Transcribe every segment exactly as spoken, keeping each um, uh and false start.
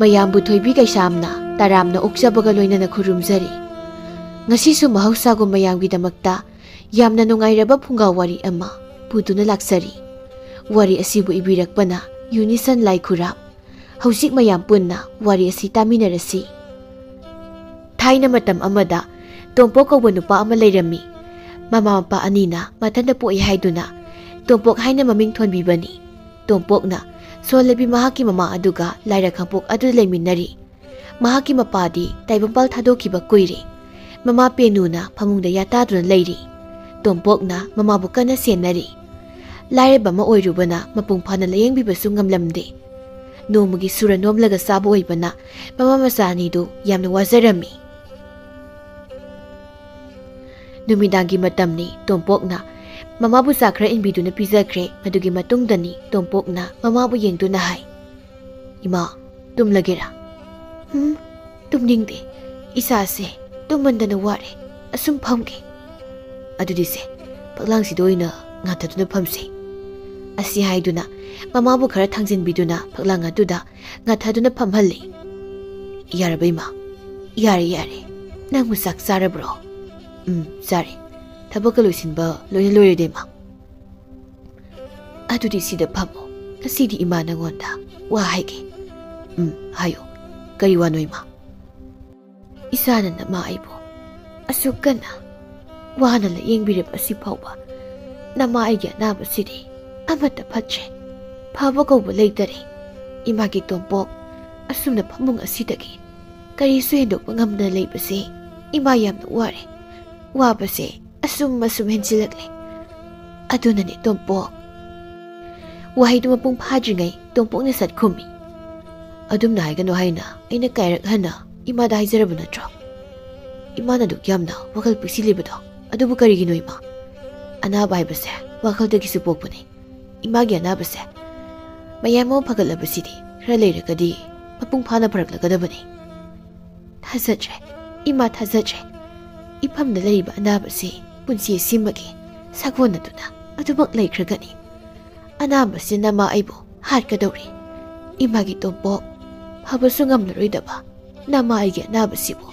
ꯃꯌꯥꯝꯕꯨ ꯊꯣꯏꯕꯤ ꯀꯩꯁꯥꯝꯅ ꯇꯔꯥꯝꯅ ꯑꯣꯛꯆꯕꯒ ꯂꯣꯏꯅꯅ ꯈꯨꯔꯨꯝꯖꯔꯤ꯫ ꯉꯁꯤꯁꯨ ꯃꯍꯧꯁꯥꯒꯨꯝ ꯃꯌꯥꯝꯒꯤꯗꯃꯛꯇ ꯌꯥꯝꯅ ꯅꯨꯡꯉꯥꯏꯔꯕ ꯐꯨꯡꯒꯥ ꯋꯥꯔꯤ ꯑꯃ ꯄꯨꯗꯨꯅ ꯂꯥꯛꯆꯔꯤ꯫ ꯋꯥꯔꯤ ꯑꯁꯤꯕꯨ ꯏꯕꯤꯔꯛꯄꯅ ꯌꯨꯅꯤꯁꯟ ꯂꯥꯏꯈꯨꯔꯥꯝ꯫ ꯍꯧꯖꯤꯛ ꯃꯌꯥꯝ ꯄꯨꯟꯅ ꯋꯥꯔꯤ ꯑꯁꯤ ꯇꯥꯃꯤꯟꯅꯔꯁꯤ꯫ ꯊꯥꯏꯅ ꯃꯇꯝ ꯑꯃꯗ ꯇꯣꯝꯄꯣꯛ ꯀꯧꯕ ꯅꯨꯄꯥ ꯑꯃ ꯂꯩꯔꯝꯃꯤ꯫ ꯃꯃꯥ ꯃꯄꯥ ꯑꯅꯤꯅ ꯃꯊꯟꯇ ꯄꯣꯛꯏ ꯍꯥꯏꯗꯨꯅ ꯇꯣꯝꯄꯣꯛ ꯍꯥꯏꯅ ꯃꯃꯤꯡ ꯊꯣꯟꯕꯤꯕꯅꯤ꯫ ꯇꯣꯝꯄꯣꯛꯅ ꯁꯣꯜꯂꯕꯤ ꯃꯍꯥꯛꯀꯤ ꯃꯃꯥ ꯑꯗꯨꯒ ꯂꯥꯏꯔ ꯈꯥꯡꯄꯣꯛ ꯑꯗꯨꯗ ꯂꯩꯃꯤꯟꯅꯔꯤ꯫ ꯃꯍꯥꯛꯀꯤ ꯃꯄꯥꯗꯤ ꯇꯥꯏꯕꯪꯄꯥꯜ ꯊꯥꯗꯣꯛꯈꯤꯕ ꯀꯨꯏꯔꯦ꯫ ꯃꯃꯥ ꯄꯦꯅꯨꯅ ꯐꯃꯨꯡꯗ ꯌꯥꯇꯥꯗꯨꯅ ꯂꯩꯔꯤ꯫ ꯇꯣꯝꯄꯣꯛꯅ ꯃꯃꯥꯕꯨ ꯀꯟꯅ ꯁꯦꯟꯅꯔꯤ꯫ ꯂꯥꯏꯔꯕ ꯑꯃ ꯑꯣꯏꯔꯨꯕꯅ ꯃꯄꯨꯡ ꯐꯥꯅ ꯂꯥꯌꯦꯡꯕꯤꯕꯁꯨ ꯉꯝꯂꯝꯗꯦ꯫ ꯅꯣꯡꯃꯒꯤ ꯁꯨꯔ ꯅꯣꯝꯂꯒ ꯆꯥꯕ ꯑꯣꯏꯕꯅ ꯃꯃꯥ ꯃꯆꯥ ꯑꯅꯤꯗꯨ ꯌꯥꯝꯅ ꯋꯥꯖꯔꯝꯃꯤ꯫ ꯅꯨꯃꯤꯗꯥꯡꯒꯤ ꯃꯇꯝꯅꯤ꯫ ꯇꯣꯝꯄꯣꯛꯅ ꯃꯃꯥꯕꯨ ꯆꯥ ꯈꯔ ꯏꯟꯕꯤꯗꯨꯅ ꯄꯤꯖꯈ꯭ꯔꯦ꯫ ꯃꯗꯨꯒꯤ ꯃꯇꯨꯡꯗꯅꯤ ꯇꯣꯝꯄꯣꯛꯅ ꯃꯃꯥꯕꯨ ꯌꯦꯡꯗꯨꯅ ꯍꯥꯏ, "ꯏꯃꯥ, ꯇꯨꯝꯂꯒꯦꯔꯥ?" "ꯎꯝ, ꯇꯨꯝꯅꯤꯡꯗꯦ꯫ ꯏꯁꯥꯁꯦ ꯇꯨꯝꯃꯟꯗꯅ ꯋꯥꯔꯦ꯫ ꯑꯁꯨꯝ ꯐꯝꯒꯦ꯫" "ꯑꯗꯨꯗꯤ ꯁꯦ, ꯐꯛꯂꯥꯡꯁꯤꯗ ꯑꯣꯏꯅ ꯉꯥꯊꯗꯨꯅ ꯐꯝꯁꯦ꯫" ꯑꯁꯤ ꯍꯥꯏꯗꯨꯅ ꯃꯃꯥꯕꯨ ꯈꯔ ꯊꯥꯡꯖꯤꯟꯕꯤꯗꯨꯅ ꯐꯛꯂꯥꯡ ꯑꯗꯨꯗ ꯉꯥꯊꯗꯨꯅ ꯐꯝꯍꯜꯂꯤ꯫ "ꯌꯥꯔꯕ ꯏꯃꯥ?" "ꯌꯥꯔꯦ, ꯌꯥꯔꯦ꯫ ꯅꯪꯕꯨ ꯆꯥꯛ ꯆꯥꯔꯕ꯭ꯔꯣ?" "ꯎꯝ, ꯆꯥꯔꯦ꯫ ꯊꯕꯛꯀ ꯂꯣꯏꯁꯤꯟꯕ ꯂꯣꯏꯅ ꯂꯣꯏꯔꯦꯗ ꯏꯃꯥ꯫" "ꯑꯗꯨꯗꯤ ꯁꯤꯗ ꯐꯝꯃꯣ꯫ ꯉꯁꯤꯗꯤ ꯏꯃꯥ ꯅꯪꯉꯣꯟꯗ ꯋꯥ ꯍꯥꯏꯒꯦ꯫" "ꯎꯝ, ꯍꯥꯏꯌꯨ꯫ ꯀꯔꯤ ꯋꯥꯅꯣ ꯏꯃꯥ?" "ꯏꯆꯥꯅ ꯅꯃꯥ ꯑꯩꯕꯨ ꯑꯁꯨꯛ ꯀꯟꯅ ꯋꯥꯅ ꯂꯥꯌꯦꯡꯕꯤꯔꯕ ꯑꯁꯤ ꯐꯥꯎꯕ ꯅꯃꯥ ꯑꯩꯒꯤ ꯑꯅꯥꯕꯁꯤꯗꯤ ꯑꯃꯠꯇ ꯐꯠꯇ꯭ꯔꯦ꯫ ꯐꯕ ꯀꯧꯕ ꯂꯩꯇꯔꯦ꯫ ꯏꯃꯥꯒꯤ ꯇꯣꯝꯄꯣꯛ ꯑꯁꯨꯝꯅ ꯐꯃꯨꯡ ꯑꯁꯤꯗꯒꯤ ꯀꯔꯤꯁꯨ ꯍꯦꯟꯗꯣꯛꯄ ꯉꯝꯗꯅ ꯂꯩꯕꯁꯦ ꯏꯃꯥ ꯌꯥꯝꯅ ꯋꯥꯔꯦ꯫ ꯋꯥꯕꯁꯦ ꯑꯁꯨꯝ ꯑꯁꯨꯝ ꯍꯦꯟꯖꯤꯜꯂꯛꯂꯦ꯫ ꯑꯗꯨꯅꯅꯦ ꯇꯣꯝꯄꯣꯛ꯫" ꯋꯥꯍꯩꯗꯨ ꯃꯄꯨꯡ ꯐꯥꯗ꯭ꯔꯤꯉꯩ ꯇꯣꯝꯄꯣꯛꯅ ꯁꯠ ꯈꯨꯝꯃꯤ꯫ "ꯑꯗꯨꯝꯅ ꯍꯥꯏꯒꯅꯨ ꯍꯥꯏꯅ ꯑꯩꯅ ꯀꯌꯥꯔꯛ ꯍꯟꯅ ꯏꯃꯥꯗ ꯍꯥꯏꯖꯔꯕ ꯅꯠꯇ꯭ꯔꯣ? ꯏꯃꯥꯅ ꯑꯗꯨꯛ ꯌꯥꯝꯅ ꯋꯥꯈꯜ ꯄꯤꯛꯁꯤꯜꯂꯤꯕꯗꯣ ꯑꯗꯨꯕꯨ ꯀꯔꯤꯒꯤꯅꯣ ꯏꯃꯥ? ꯑꯅꯥꯕ ꯍꯥꯏꯕꯁꯦ ꯋꯥꯈꯜꯗꯒꯤꯁꯨ ꯄꯣꯛꯄꯅꯤ꯫ ꯏꯃꯥꯒꯤ ꯑꯅꯥꯕꯁꯦ ꯃꯌꯥꯝ ꯑꯃ ꯐꯒꯠꯂꯕꯁꯤꯗꯤ ꯈꯔ ꯂꯩꯔꯒꯗꯤ ꯃꯄꯨꯡ ꯐꯥꯅ ꯐꯔꯛꯂꯒꯗꯕꯅꯤ꯫" "ꯊꯥꯖꯗ꯭ꯔꯦ, ꯏꯃꯥ, ꯊꯥꯖꯗ꯭ꯔꯦ꯫ ꯏꯐꯝꯗ ꯂꯩꯔꯤꯕ ꯑꯅꯥꯕꯁꯤ ꯄꯨꯟꯁꯤ ꯑꯁꯤꯃꯒꯤ ꯁꯥꯒꯣꯟꯅꯗꯨꯅ ꯑꯗꯨꯃꯛ ꯂꯩꯈ꯭ꯔꯒꯅꯤ꯫ ꯑꯅꯥꯕꯁꯤꯅ ꯃꯥ ꯑꯩꯕꯨ ꯍꯥꯠꯀꯗꯧꯔꯤ꯫" ꯏꯃꯥꯒꯤ ꯇꯣꯝꯄꯣꯛ ꯐꯕꯁꯨ ꯉꯝꯂꯔꯣꯏꯗꯕ ꯅꯃꯥ ꯑꯩꯒꯤ ꯑꯅꯥꯕꯁꯤꯕꯨ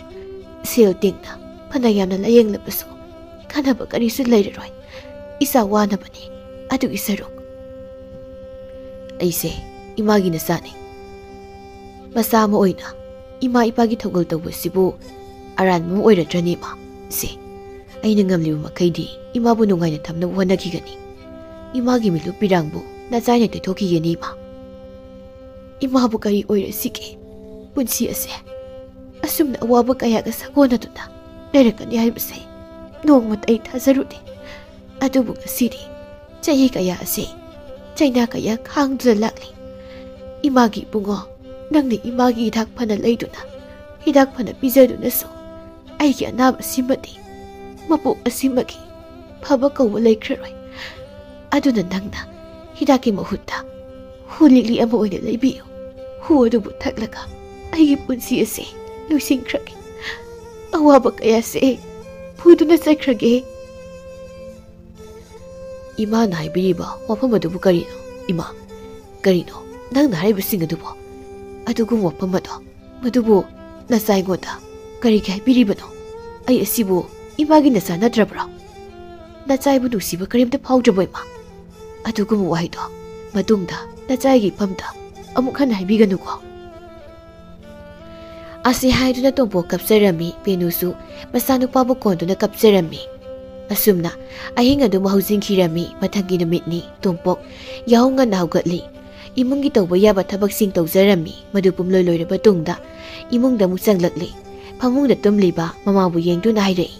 ꯁꯦꯜ ꯇꯤꯡꯅ ꯐꯅ ꯌꯥꯝꯅ ꯂꯥꯌꯦꯡꯂꯕꯁꯨ ꯀꯥꯟꯅꯕ ꯀꯔꯤꯁꯨ ꯂꯩꯔꯔꯣꯏ꯫ ꯏꯆꯥ ꯋꯥꯅꯕꯅꯤ꯫ ꯑꯗꯨꯒꯤ ꯁꯔꯨꯛ ꯑꯩꯁꯦ ꯏꯃꯥꯒꯤ ꯅꯆꯥꯅꯤ꯫ ꯃꯆꯥ ꯑꯃ ꯑꯣꯏꯅ ꯏꯃꯥ ꯏꯄꯥꯒꯤ ꯊꯧꯒꯜ ꯇꯧꯕꯁꯤꯕꯨ ꯑꯔꯥꯟꯕ ꯑꯃ ꯑꯣꯏꯔꯗ꯭ꯔꯅꯦ, ꯏꯃꯥ? ꯁꯦ, ꯑꯩꯅ ꯉꯝꯂꯤꯕ ꯃꯈꯩꯗꯤ ꯏꯃꯥꯕꯨ ꯅꯨꯡꯉꯥꯏꯅ ꯊꯝꯅꯕ ꯍꯣꯠꯅꯈꯤꯒꯅꯤ꯫ ꯏꯃꯥꯒꯤ ꯃꯤꯠꯂꯨ ꯄꯤꯔꯥꯡꯕꯨ ꯅꯆꯥꯏꯅ ꯇꯩꯊꯣꯛꯈꯤꯒꯅꯤ, ꯏꯃꯥ꯫ ꯏꯃꯥꯕꯨ ꯀꯔꯤ ꯑꯣꯏꯔꯁꯤꯒꯦ? ꯄꯨꯟꯁꯤ ꯑꯁꯦ ꯑꯁꯨꯝꯅ ꯑꯋꯥꯕ ꯀꯌꯥꯒ ꯁꯥꯒꯣꯟꯅꯗꯨꯅ ꯂꯩꯔꯛꯀꯅꯤ ꯍꯥꯏꯕꯁꯦ ꯅꯣꯡꯃꯇ ꯑꯩ ꯊꯥꯖꯔꯨꯗꯦ꯫ ꯑꯗꯨꯕꯨ ꯉꯁꯤꯗꯤ ꯆꯍꯤ ꯀꯌꯥ ꯑꯁꯤ ꯆꯩꯅꯥ ꯀꯌꯥ ꯈꯥꯡꯗꯨꯅ ꯂꯥꯛꯂꯤ꯫ ꯏꯃꯥꯒꯤ ꯏꯕꯨꯡꯉꯣ, ꯅꯪꯅ ꯏꯃꯥꯒꯤ ꯍꯤꯗꯥꯛ ꯐꯅ ꯂꯩꯗꯨꯅ, ꯍꯤꯗꯥꯛ ꯐꯅ ꯄꯤꯖꯗꯨꯅꯁꯨ ꯑꯩꯒꯤ ꯑꯅꯥꯕꯁꯤꯃꯗꯤ ꯃꯄꯣꯛ ꯑꯁꯤꯃꯒꯤ ꯐꯕ ꯀꯧꯕ ꯂꯩꯈ꯭ꯔꯔꯣꯏ꯫ ꯑꯗꯨꯅ ꯅꯪꯅ ꯍꯤꯗꯥꯛꯀꯤ ꯃꯍꯨꯠꯇ ꯍꯨ ꯂꯤꯛꯂꯤ ꯑꯃ ꯑꯣꯏꯅ ꯂꯩꯕꯤꯌꯨ꯫ ꯍꯨ ꯑꯗꯨꯕꯨ ꯊꯛꯂꯒ ꯑꯩꯒꯤ ꯄꯨꯟꯁꯤ ꯑꯁꯤ ꯂꯣꯏꯁꯤꯟꯈ꯭ꯔꯒꯦ꯫ ꯑꯋꯥꯕ ꯀꯌꯥꯁꯦ ꯐꯨꯗꯨꯅ ꯆꯠꯈ꯭ꯔꯒꯦ꯫ ꯏꯃꯥꯅ ꯍꯥꯏꯕꯤꯔꯤꯕ ꯋꯥꯐꯝ ꯑꯗꯨꯕꯨ ꯀꯔꯤꯅꯣ? ꯏꯃꯥ, ꯀꯔꯤꯅꯣ ꯅꯪꯅ ꯍꯥꯏꯔꯤꯕꯁꯤꯡ ꯑꯗꯨꯕꯨ? ꯑꯗꯨꯒꯨꯝꯕ ꯋꯥꯐꯝ ꯑꯗꯣ, ꯃꯗꯨꯕꯨ ꯅꯆꯥ ꯑꯩꯉꯣꯟꯗ ꯀꯔꯤꯒꯤ ꯍꯥꯏꯕꯤꯔꯤꯕꯅꯣ? ꯑꯩ ꯑꯁꯤꯕꯨ ꯏꯃꯥꯒꯤ ꯅꯆꯥ ꯅꯠꯇ꯭ꯔꯕ꯭ꯔꯣ? ꯅꯆꯥ ꯑꯩꯕꯨ ꯅꯨꯡꯁꯤꯕ ꯀꯔꯤꯝꯇ ꯐꯥꯎꯗ꯭ꯔꯕꯣ, ꯏꯃꯥ? ꯑꯗꯨꯒꯨꯝꯕ ꯋꯥꯍꯩꯗꯣ ꯃꯇꯨꯡꯗ ꯅꯆꯥ ꯑꯩꯒꯤ ꯏꯐꯝꯗ ꯑꯃꯨꯛ ꯍꯟꯅ ꯍꯥꯏꯕꯤꯒꯅꯨꯀꯣ꯫ ꯑꯁꯤ ꯍꯥꯏꯗꯨꯅ ꯇꯣꯝꯄꯣꯛ ꯀꯞꯆꯔꯝꯃꯤ꯫ ꯄꯦꯅꯨꯁꯨ ꯃꯆꯥꯅꯨꯄꯥꯕꯨ ꯀꯣꯟꯗꯨꯅ ꯀꯞꯆꯔꯝꯃꯤ꯫ ꯑꯁꯨꯝꯅ ꯑꯍꯤꯡ ꯑꯗꯨ ꯍꯧꯖꯤꯟꯈꯤꯔꯝꯃꯤ꯫ ꯃꯊꯪꯒꯤ ꯅꯨꯃꯤꯠꯅꯤ꯫ ꯇꯣꯝꯄꯣꯛ ꯌꯥꯍꯧ ꯉꯟꯅ ꯍꯧꯒꯠꯂꯤ꯫ ꯏꯃꯨꯡꯒꯤ ꯇꯧꯕ ꯌꯥꯕ ꯊꯕꯛꯁꯤꯡ ꯇꯧꯖꯔꯝꯃꯤ꯫ ꯃꯗꯨ ꯄꯨꯝꯂꯣꯏ ꯂꯣꯏꯔꯕ ꯇꯨꯡꯗ ꯏꯃꯨꯡꯗ ꯑꯃꯨꯛ ꯆꯪꯂꯛꯂꯤ꯫ ꯐꯃꯨꯡꯗ ꯇꯨꯝꯂꯤꯕ ꯃꯃꯥꯕꯨ ꯌꯦꯡꯗꯨꯅ ꯍꯥꯏꯔꯛꯏ,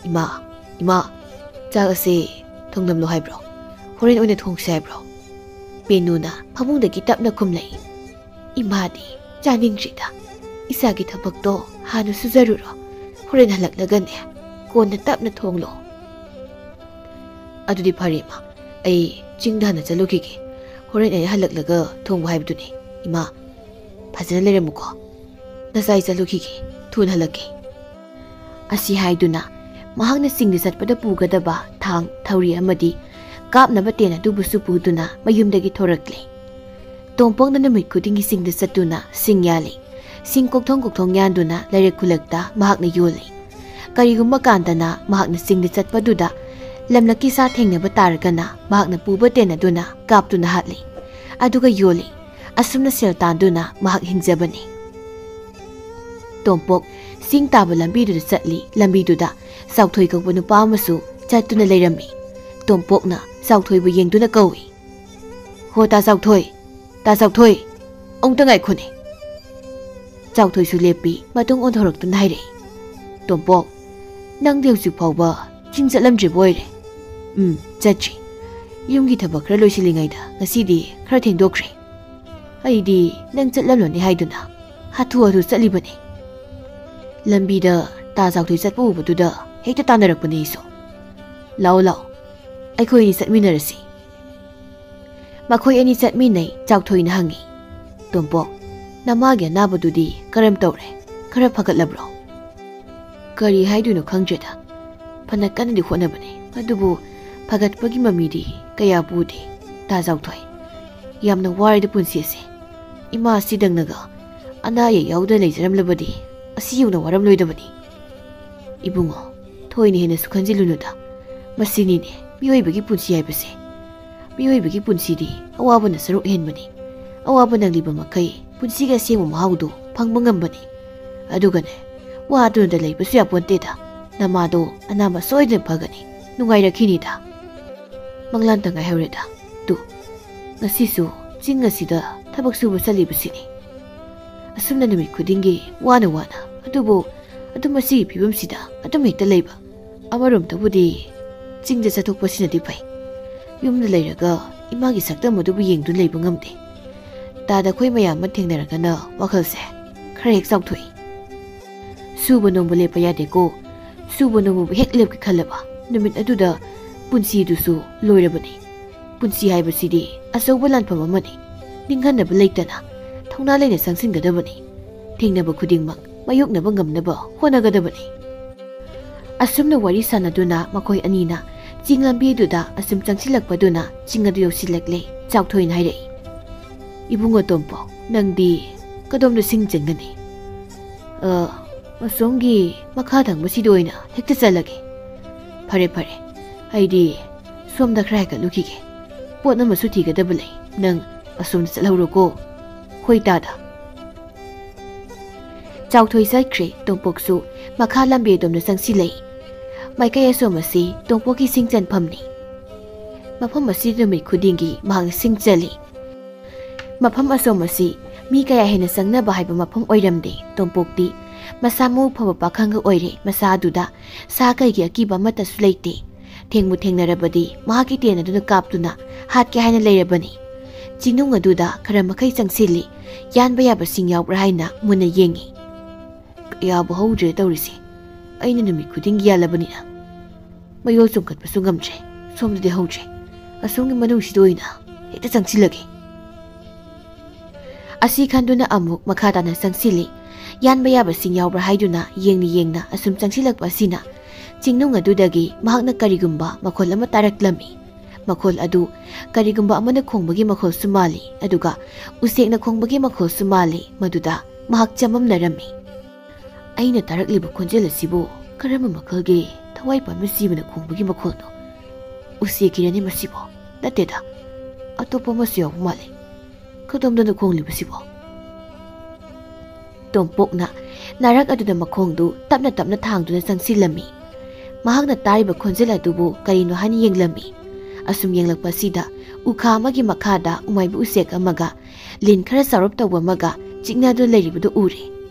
"ꯏꯃꯥ, ꯏꯃꯥ, ꯆꯥꯛ ꯑꯁꯤ ꯊꯣꯡꯂꯝꯂꯣ ꯍꯥꯏꯕ꯭ꯔꯣ? ꯍꯣꯔꯦꯟ ꯑꯣꯏꯅ ꯊꯣꯡꯁꯤ ꯍꯥꯏꯕ꯭ꯔꯣ?" ꯄꯦꯅꯨꯅ ꯐꯃꯨꯡꯗꯒꯤ ꯇꯞꯅ ꯈꯨꯝꯂꯛꯏ, "ꯏꯃꯥꯗꯤ ꯆꯥꯅꯤꯡꯗ꯭ꯔꯤꯗ꯫ ꯏꯆꯥꯒꯤ ꯊꯕꯛꯇꯣ ꯍꯥꯟꯅ ꯁꯨꯖꯔꯨꯔꯣ꯫ ꯍꯣꯔꯦꯟ ꯍꯜꯂꯛꯂꯒꯅꯦ, ꯀꯣꯟꯅ ꯇꯞꯅ ꯊꯣꯡꯂꯣ꯫" "ꯑꯗꯨꯗꯤ ꯐꯔꯦ, ꯏꯃꯥ꯫ ꯑꯩ ꯆꯤꯡꯗ ꯍꯥꯟꯅ ꯆꯠꯂꯨꯈꯤꯒꯦ꯫ ꯍꯣꯔꯦꯟ ꯑꯩ ꯍꯜꯂꯛꯂꯒ ꯊꯣꯡꯕ ꯍꯥꯏꯕꯗꯨꯅꯤ꯫ ꯏꯃꯥ, ꯐꯖꯅ ꯂꯩꯔꯝꯃꯨꯀꯣ꯫ ꯅꯆꯥ ꯑꯩ ꯆꯠꯂꯨꯈꯤꯒꯦ꯫ ꯊꯨꯅ ꯍꯜꯂꯛꯀꯦ꯫" ꯑꯁꯤ ꯍꯥꯏꯗꯨꯅ ꯃꯍꯥꯛꯅ ꯆꯤꯡꯗ ꯆꯠꯄꯗ ꯄꯨꯒꯗꯕ ꯊꯥꯡ, ꯊꯧꯔꯤ ꯑꯃꯗꯤ ꯀꯥꯞꯅꯕ ꯇꯦꯟ ꯑꯗꯨꯕꯨꯁꯨ ꯄꯨꯗꯨꯅ ꯃꯌꯨꯝꯗꯒꯤ ꯊꯣꯔꯛꯂꯦ꯫ ꯇꯣꯝꯄꯣꯛꯅ ꯅꯨꯃꯤꯠ ꯈꯨꯗꯤꯡꯒꯤ ꯆꯤꯡꯗ ꯆꯠꯇꯨꯅ ꯁꯤꯡ ꯌꯥꯜꯂꯤ꯫ ꯁꯤꯡ ꯀꯣꯛꯊꯣꯡ ꯀꯣꯛꯊꯣꯡ ꯌꯥꯟꯗꯨꯅ ꯂꯩꯔꯛ ꯈꯨꯜꯂꯛꯇ ꯃꯍꯥꯛꯅ ꯌꯣꯜꯂꯤ꯫ ꯀꯔꯤꯒꯨꯝꯕ ꯀꯥꯟꯗꯅ ꯃꯍꯥꯛꯅ ꯆꯤꯡꯗ ꯆꯠꯄꯗꯨꯗ ꯂꯝꯂꯛꯀꯤ ꯁꯥ ꯊꯦꯡꯅꯕ ꯇꯥꯔꯒꯅ ꯃꯍꯥꯛꯅ ꯄꯨꯕ ꯇꯦꯟ ꯑꯗꯨꯅ ꯀꯥꯞꯇꯨꯅ ꯍꯥꯠꯂꯤ꯫ ꯑꯗꯨꯒ ꯌꯣꯜꯂꯤ꯫ ꯑꯁꯨꯝꯅ ꯁꯦꯜ ꯇꯥꯟꯗꯨꯅ ꯃꯍꯥꯛ ꯍꯤꯡꯖꯕꯅꯤ꯫ ꯇꯣꯝꯄꯣꯛ ꯆꯤꯡ ꯇꯥꯕ ꯂꯝꯕꯤꯗꯨꯗ ꯆꯠꯂꯤ꯫ ꯂꯝꯕꯤꯗꯨꯗ ꯆꯥꯎꯊꯣꯏ ꯀꯧꯕ ꯅꯨꯄꯥ ꯑꯃꯁꯨ ꯆꯠꯇꯨꯅ ꯂꯩꯔꯝꯃꯤ꯫ ꯇꯣꯝꯄꯣꯛꯅ ꯆꯥꯎꯊꯣꯏꯕꯨ ꯌꯦꯡꯗꯨꯅ ꯀꯧꯏ, "ꯍꯣ, ꯇꯥ ꯆꯥꯎꯊꯣꯏ, ꯇꯥ ꯆꯥꯎꯊꯣꯏ, ꯑꯃꯨꯛꯇ ꯉꯥꯏꯈꯣꯅꯦ!" ꯆꯥꯎꯊꯣꯏꯁꯨ ꯂꯦꯞꯄꯤ꯫ ꯃꯇꯨꯡ ꯑꯣꯟꯊꯣꯔꯛꯇꯨꯅ ꯍꯥꯏꯔꯛꯏ, "ꯇꯣꯝꯄꯣꯛ, ꯅꯪꯗꯤ ꯍꯧꯖꯤꯛ ꯐꯥꯎꯕ ꯆꯤꯡ ꯆꯠꯂꯝꯗ꯭ꯔꯤꯕ ꯑꯣꯏꯔꯦ꯫ ꯎꯝ, ꯆꯠꯇ꯭ꯔꯤ꯫ ꯌꯨꯝꯒꯤ ꯊꯕꯛ ꯈꯔ ꯂꯣꯏꯁꯤꯜꯂꯤꯉꯩꯗ ꯉꯁꯤꯗꯤ ꯈꯔ ꯊꯦꯡꯗꯣꯛꯈ꯭ꯔꯦ꯫ ꯑꯩꯗꯤ ꯅꯪ ꯆꯠꯂꯝꯂꯅꯤ ꯍꯥꯏꯗꯨꯅ ꯍꯥꯊꯨ ꯍꯥꯊꯨ ꯆꯠꯂꯤꯕꯅꯤ꯫ ꯂꯝꯕꯤꯗ ꯇꯥ ꯆꯥꯎꯊꯣꯏ ꯆꯠꯄ ꯎꯕꯗꯨꯗ ꯍꯦꯛꯇ ꯇꯥꯟꯅꯔꯛꯄꯅꯤ ꯑꯩꯁꯨ꯫ ꯂꯥꯛꯑꯣ, ꯂꯥꯛꯑꯣ, ꯑꯩꯈꯣꯏ ꯑꯅꯤ ꯆꯠꯃꯤꯟꯅꯔꯁꯤ꯫" ꯃꯈꯣꯏ ꯑꯅꯤ ꯆꯠꯃꯤꯟꯅꯩ꯫ ꯆꯥꯎꯊꯣꯏꯅ ꯍꯪꯉꯤ, "ꯇꯣꯝꯄꯣꯛ, ꯅꯃꯥꯒꯤ ꯑꯅꯥꯕꯗꯨꯗꯤ ꯀꯔꯝ ꯇꯧꯔꯦ? ꯈꯔ ꯐꯒꯠꯂꯕ꯭ꯔꯣ?" "ꯀꯔꯤ ꯍꯥꯏꯗꯣꯏꯅꯣ ꯈꯪꯗ꯭ꯔꯦꯗ꯫ ꯐꯅ ꯀꯟꯅꯗꯤ ꯍꯣꯠꯅꯕꯅꯤ, ꯑꯗꯨꯕꯨ ꯐꯒꯠꯄꯒꯤ ꯃꯃꯤꯗꯤ ꯀꯌꯥ ꯄꯨꯗꯦ꯫ ꯇꯥ ꯆꯥꯎꯊꯣꯏ, ꯌꯥꯝꯅ ꯋꯥꯔꯦꯗ ꯄꯨꯟꯁꯤ ꯑꯁꯦ꯫ ꯏꯃꯥ ꯑꯁꯤꯗꯪꯅꯒ ꯑꯅꯥ ꯑꯌꯦꯛ ꯌꯥꯎꯗꯅ ꯂꯩꯖꯔꯝꯂꯕꯗꯤ ꯑꯁꯤ ꯌꯧꯅ ꯋꯥꯔꯝꯂꯣꯏꯗꯕꯅꯤ꯫" "ꯏꯕꯨꯡꯉꯣ, ꯊꯣꯏꯅ ꯍꯦꯟꯅꯁꯨ ꯈꯟꯖꯤꯜꯂꯨꯅꯨꯗ꯫ ꯃꯁꯤꯅꯤꯅꯦ ꯃꯤꯑꯣꯏꯕꯒꯤ ꯄꯨꯟꯁꯤ ꯍꯥꯏꯕꯁꯦ꯫ ꯃꯤꯑꯣꯏꯕꯒꯤ ꯄꯨꯟꯁꯤꯗꯤ ꯑꯋꯥꯕꯅ ꯁꯔꯨꯛ ꯑꯍꯦꯟꯕꯅꯤ꯫ ꯑꯋꯥꯕ ꯅꯪꯂꯤꯕ ꯃꯈꯩ ꯄꯨꯟꯁꯤꯒꯤ ꯑꯁꯦꯡꯕ ꯃꯍꯥꯎꯗꯨ ꯐꯪꯕ ꯉꯝꯕꯅꯤ꯫ ꯑꯗꯨꯒꯅꯦ, ꯋꯥꯗꯨꯅꯗ ꯂꯩꯕꯁꯨ ꯌꯥꯄꯣꯟꯇꯦꯗ꯫ ꯅꯃꯥꯗꯣ ꯑꯅꯥꯕ ꯁꯣꯏꯗꯅ ꯐꯒꯅꯤ꯫ ꯅꯨꯡꯉꯥꯏꯔꯛꯈꯤꯅꯤꯗ꯫ ꯃꯪꯂꯥꯟꯇ ꯉꯥꯏꯍꯧꯔꯦꯗ꯫ ꯇꯨ, ꯉꯁꯤꯁꯨ ꯆꯤꯡ ꯑꯁꯤꯗ ꯊꯕꯛ ꯁꯨꯕ ꯆꯠꯂꯤꯕꯁꯤꯅꯤ꯫ ꯑꯁꯨꯝꯅ ꯅꯨꯃꯤꯠ ꯈꯨꯗꯤꯡꯒꯤ ꯋꯥꯅ ꯋꯥꯅ, ꯑꯗꯨꯕꯨ ꯑꯗꯨꯝ ꯃꯁꯤꯒꯤ ꯐꯤꯕꯝꯁꯤꯗ ꯑꯗꯨꯝ ꯍꯦꯛꯇ ꯂꯩꯕ꯫ ꯑꯃꯔꯣꯝꯗꯕꯨꯗꯤ ꯆꯤꯡꯗ ꯆꯠꯊꯣꯛꯄꯁꯤꯅꯗꯤ ꯐꯩ꯫ ꯌꯨꯝꯗ ꯂꯩꯔꯒ ꯏꯃꯥꯒꯤ ꯁꯛꯇꯝ ꯑꯗꯨꯕꯨ ꯌꯦꯡꯗꯨꯅ ꯂꯩꯕ ꯉꯝꯗꯦ꯫ ꯇꯥꯗ ꯑꯩꯈꯣꯏ ꯃꯌꯥꯝ ꯑꯃ ꯊꯦꯡꯅꯔꯒꯅ ꯋꯥꯈꯜꯁꯦ ꯈꯔ ꯍꯦꯛ ꯆꯥꯎꯊꯣꯛꯏ꯫ ꯁꯨꯕ ꯅꯣꯝꯕ ꯂꯦꯞꯄ ꯌꯥꯗꯦꯀꯣ꯫ ꯁꯨꯕ ꯅꯣꯝꯕꯕꯨ ꯍꯦꯛ ꯂꯦꯞꯀꯦ ꯈꯜꯂꯕ, ꯅꯨꯃꯤꯠ ꯑꯗꯨꯗ ꯄꯨꯟꯁꯤꯗꯨꯁꯨ ꯂꯣꯏꯔꯕꯅꯤ꯫ ꯄꯨꯟꯁꯤ ꯍꯥꯏꯕꯁꯤꯗꯤ ꯑꯆꯧꯕ ꯂꯥꯟꯐꯝ ꯑꯃꯅꯤ꯫ ꯅꯤꯡꯍꯟꯅꯕ ꯂꯩꯇꯅ ꯊꯧꯅꯥ ꯂꯩꯅ ꯆꯪꯁꯤꯟꯒꯗꯕꯅꯤ꯫ ꯊꯦꯡꯅꯕ ꯈꯨꯗꯤꯡꯃꯛ ꯃꯥꯌꯣꯛꯅꯕ ꯉꯝꯅꯕ ꯍꯣꯠꯅꯒꯗꯕꯅꯤ꯫ ꯑꯁꯨꯝꯅ ꯋꯥꯔꯤ ꯁꯥꯟꯅꯗꯨꯅ ꯃꯈꯣꯏ ꯑꯅꯤꯅ ꯆꯤꯡ ꯂꯝꯕꯤꯗꯨꯗ ꯑꯁꯨꯝ ꯆꯪꯁꯤꯜꯂꯛꯄꯗꯨꯅ ꯆꯤꯡ ꯑꯗꯨ ꯌꯧꯁꯤꯜꯂꯛꯂꯦ꯫ ꯆꯥꯎꯊꯣꯏꯅ ꯍꯥꯏꯔꯛꯏ, "ꯏꯕꯨꯡꯉꯣ ꯇꯣꯝꯄꯣꯛ, ꯅꯪꯗꯤ ꯀꯗꯣꯝꯗ ꯁꯤꯡ ꯆꯟꯒꯅꯤ?" "ꯑ, ꯑꯁꯣꯝꯒꯤ ꯃꯈꯥ ꯊꯪꯕꯁꯤꯗ ꯑꯣꯏꯅ ꯍꯦꯛꯇ ꯆꯠꯂꯒꯦ꯫" "ꯐꯔꯦ, ꯐꯔꯦ꯫ ꯑꯩꯗꯤ ꯁꯣꯝꯗ ꯈꯔ ꯍꯥꯏꯒꯠꯂꯨꯈꯤꯒꯦ꯫ ꯄꯣꯠ ꯑꯃꯁꯨ ꯊꯤꯒꯗꯕ ꯂꯩ꯫ ꯅꯪ ꯑꯁꯣꯝꯗ ꯆꯠꯍꯧꯔꯣꯀꯣ꯫" "ꯍꯣꯏ ꯇꯥꯗ꯫" ꯆꯥꯎꯊꯣꯏ ꯆꯠꯈ꯭ꯔꯦ꯫ ꯇꯣꯝꯄꯣꯛꯁꯨ ꯃꯈꯥ ꯂꯝꯕꯤ ꯑꯗꯣꯝꯗ ꯆꯪꯁꯤꯜꯂꯛꯏ꯫ ꯃꯥꯏꯀꯩ ꯑꯁꯣꯝ ꯑꯁꯤ ꯇꯣꯝꯄꯣꯛꯀꯤ ꯁꯤꯡ ꯆꯟꯐꯝꯅꯤ꯫ ꯃꯐꯝ ꯑꯁꯤ ꯅꯨꯃꯤꯠ ꯈꯨꯗꯤꯡꯒꯤ ꯃꯍꯥꯛꯅ ꯁꯤꯡ ꯆꯜꯂꯤ꯫ ꯃꯐꯝ ꯑꯁꯣꯝ ꯑꯁꯤ ꯃꯤ ꯀꯌꯥ ꯍꯦꯟꯅ ꯆꯪꯅꯕ ꯍꯥꯏꯕ ꯃꯐꯝ ꯑꯣꯏꯔꯝꯗꯦ꯫ ꯇꯣꯝꯄꯣꯛꯇꯤ ꯃꯁꯥ ꯃꯎ ꯐꯕ ꯄꯥꯈꯪꯒ ꯑꯣꯏꯔꯦ꯫ ꯃꯁꯥ ꯑꯗꯨꯗ ꯁꯥ ꯀꯩꯒꯤ ꯑꯀꯤꯕ ꯑꯃꯠꯇꯁꯨ ꯂꯩꯇꯦ꯫ ꯊꯦꯡꯕꯨ ꯊꯦꯡꯅꯔꯕꯗꯤ ꯃꯍꯥꯛꯀꯤ ꯇꯦꯟ ꯑꯗꯨꯅ ꯀꯥꯞꯇꯨꯅ ꯍꯥꯠꯀꯦ ꯍꯥꯏꯅ ꯂꯩꯔꯕꯅꯤ꯫ ꯆꯤꯡꯅꯨꯡ ꯑꯗꯨꯗ ꯈꯔ ꯃꯈꯩ ꯆꯪꯁꯤꯜꯂꯤ꯫ ꯌꯥꯟꯕ ꯌꯥꯕ ꯁꯤꯡ ꯌꯥꯎꯕ꯭ꯔꯥ ꯍꯥꯏꯅ ꯃꯨꯟꯅ ꯌꯦꯡꯉꯤ꯫ "ꯀꯌꯥꯕꯨ ꯍꯧꯗ꯭ꯔꯦ ꯇꯧꯔꯤꯁꯦ꯫ ꯑꯩꯅ ꯅꯨꯃꯤꯠ ꯈꯨꯗꯤꯡꯒꯤ ꯌꯥꯜꯂꯕꯅꯤꯅ ꯃꯌꯣꯜ ꯆꯣꯡꯈꯠꯄꯁꯨ ꯉꯝꯗ꯭ꯔꯦ꯫ ꯁꯣꯝꯗꯗꯤ ꯍꯧꯗ꯭ꯔꯦ꯫ ꯑꯁꯣꯝꯒꯤ ꯃꯅꯨꯡꯁꯤꯗ ꯑꯣꯏꯅ ꯍꯦꯛꯇ ꯆꯪꯁꯤꯜꯂꯒꯦ꯫" ꯑꯁꯤ ꯈꯟꯗꯨꯅ ꯑꯃꯨꯛ ꯃꯈꯥ ꯇꯥꯅ ꯆꯪꯁꯤꯜꯂꯤ꯫ ꯌꯥꯟꯕ ꯌꯥꯕꯁꯤꯡ ꯌꯥꯎꯕ꯭ꯔꯥ ꯍꯥꯏꯗꯨꯅ ꯌꯦꯡꯅ ꯌꯦꯡꯅ ꯑꯁꯨꯝ ꯆꯪꯁꯤꯜꯂꯛꯄ ꯑꯁꯤꯅ ꯆꯤꯡꯅꯨꯡ ꯑꯗꯨꯗꯒꯤ ꯃꯍꯥꯛꯅ ꯀꯔꯤꯒꯨꯝꯕ ꯃꯈꯣꯜ ꯑꯃ ꯇꯥꯔꯛꯂꯝꯃꯤ꯫ ꯃꯈꯣꯜ ꯑꯗꯨ ꯀꯔꯤꯒꯨꯝꯕ ꯑꯃꯅ ꯈꯣꯡꯕꯒꯤ ꯃꯈꯣꯜꯁꯨ ꯃꯥꯜꯂꯤ, ꯑꯗꯨꯒ ꯎꯆꯦꯛꯅ ꯈꯣꯡꯕꯒꯤ ꯃꯈꯣꯜꯁꯨ ꯃꯥꯜꯂꯤ꯫ ꯃꯗꯨꯗ ꯃꯍꯥꯛ ꯆꯃꯝꯅꯔꯝꯃꯤ꯫ "ꯑꯩꯅ ꯇꯥꯔꯛꯂꯤꯕ ꯈꯣꯟꯖꯦꯜ ꯑꯁꯤꯕꯨ ꯀꯔꯝꯕ ꯃꯈꯜꯒꯤ ꯊꯋꯥꯏ ꯄꯥꯟꯕ ꯖꯤꯕꯅ ꯈꯣꯡꯕꯒꯤ ꯃꯈꯣꯜꯅꯣ? ꯎꯆꯦꯛꯀꯤꯔꯅꯦ ꯃꯁꯤꯕꯨ? ꯅꯠꯇꯦꯗ, ꯑꯇꯣꯞꯄ ꯑꯃꯁꯨ ꯌꯥꯎꯕ ꯃꯥꯜꯂꯤ꯫ ꯀꯗꯣꯝꯗꯅꯣ ꯈꯣꯡꯂꯤꯕꯁꯤꯕꯣ?" ꯇꯣꯝꯄꯣꯛꯅ ꯅꯥꯔꯛ ꯑꯗꯨꯗ ꯃꯈꯣꯡꯗꯨ ꯇꯞꯅ ꯇꯞꯅ ꯊꯥꯡꯗꯨꯅ ꯆꯪꯁꯤꯜꯂꯝꯃꯤ꯫ ꯃꯍꯥꯛꯅ ꯇꯥꯔꯤꯕ ꯈꯣꯟꯖꯦꯜ ꯑꯗꯨꯕꯨ ꯀꯔꯤꯅꯣ ꯍꯥꯏꯅ ꯌꯦꯡꯂꯝꯃꯤ꯫ ꯑꯁꯨꯝ ꯌꯦꯡꯂꯛꯄꯁꯤꯗ ꯎꯈꯥ ꯑꯃꯒꯤ ꯃꯈꯥꯗ ꯎꯃꯥꯏꯕꯤ ꯎꯆꯦꯛ ꯑꯃꯒ ꯂꯤꯟ ꯈꯔ ꯆꯥꯎꯔꯞ ꯇꯧꯕ ꯑꯃꯒ ꯆꯤꯛꯅꯗꯨꯅ ꯂꯩꯔꯤꯕꯗꯨ ꯎꯔꯦ꯫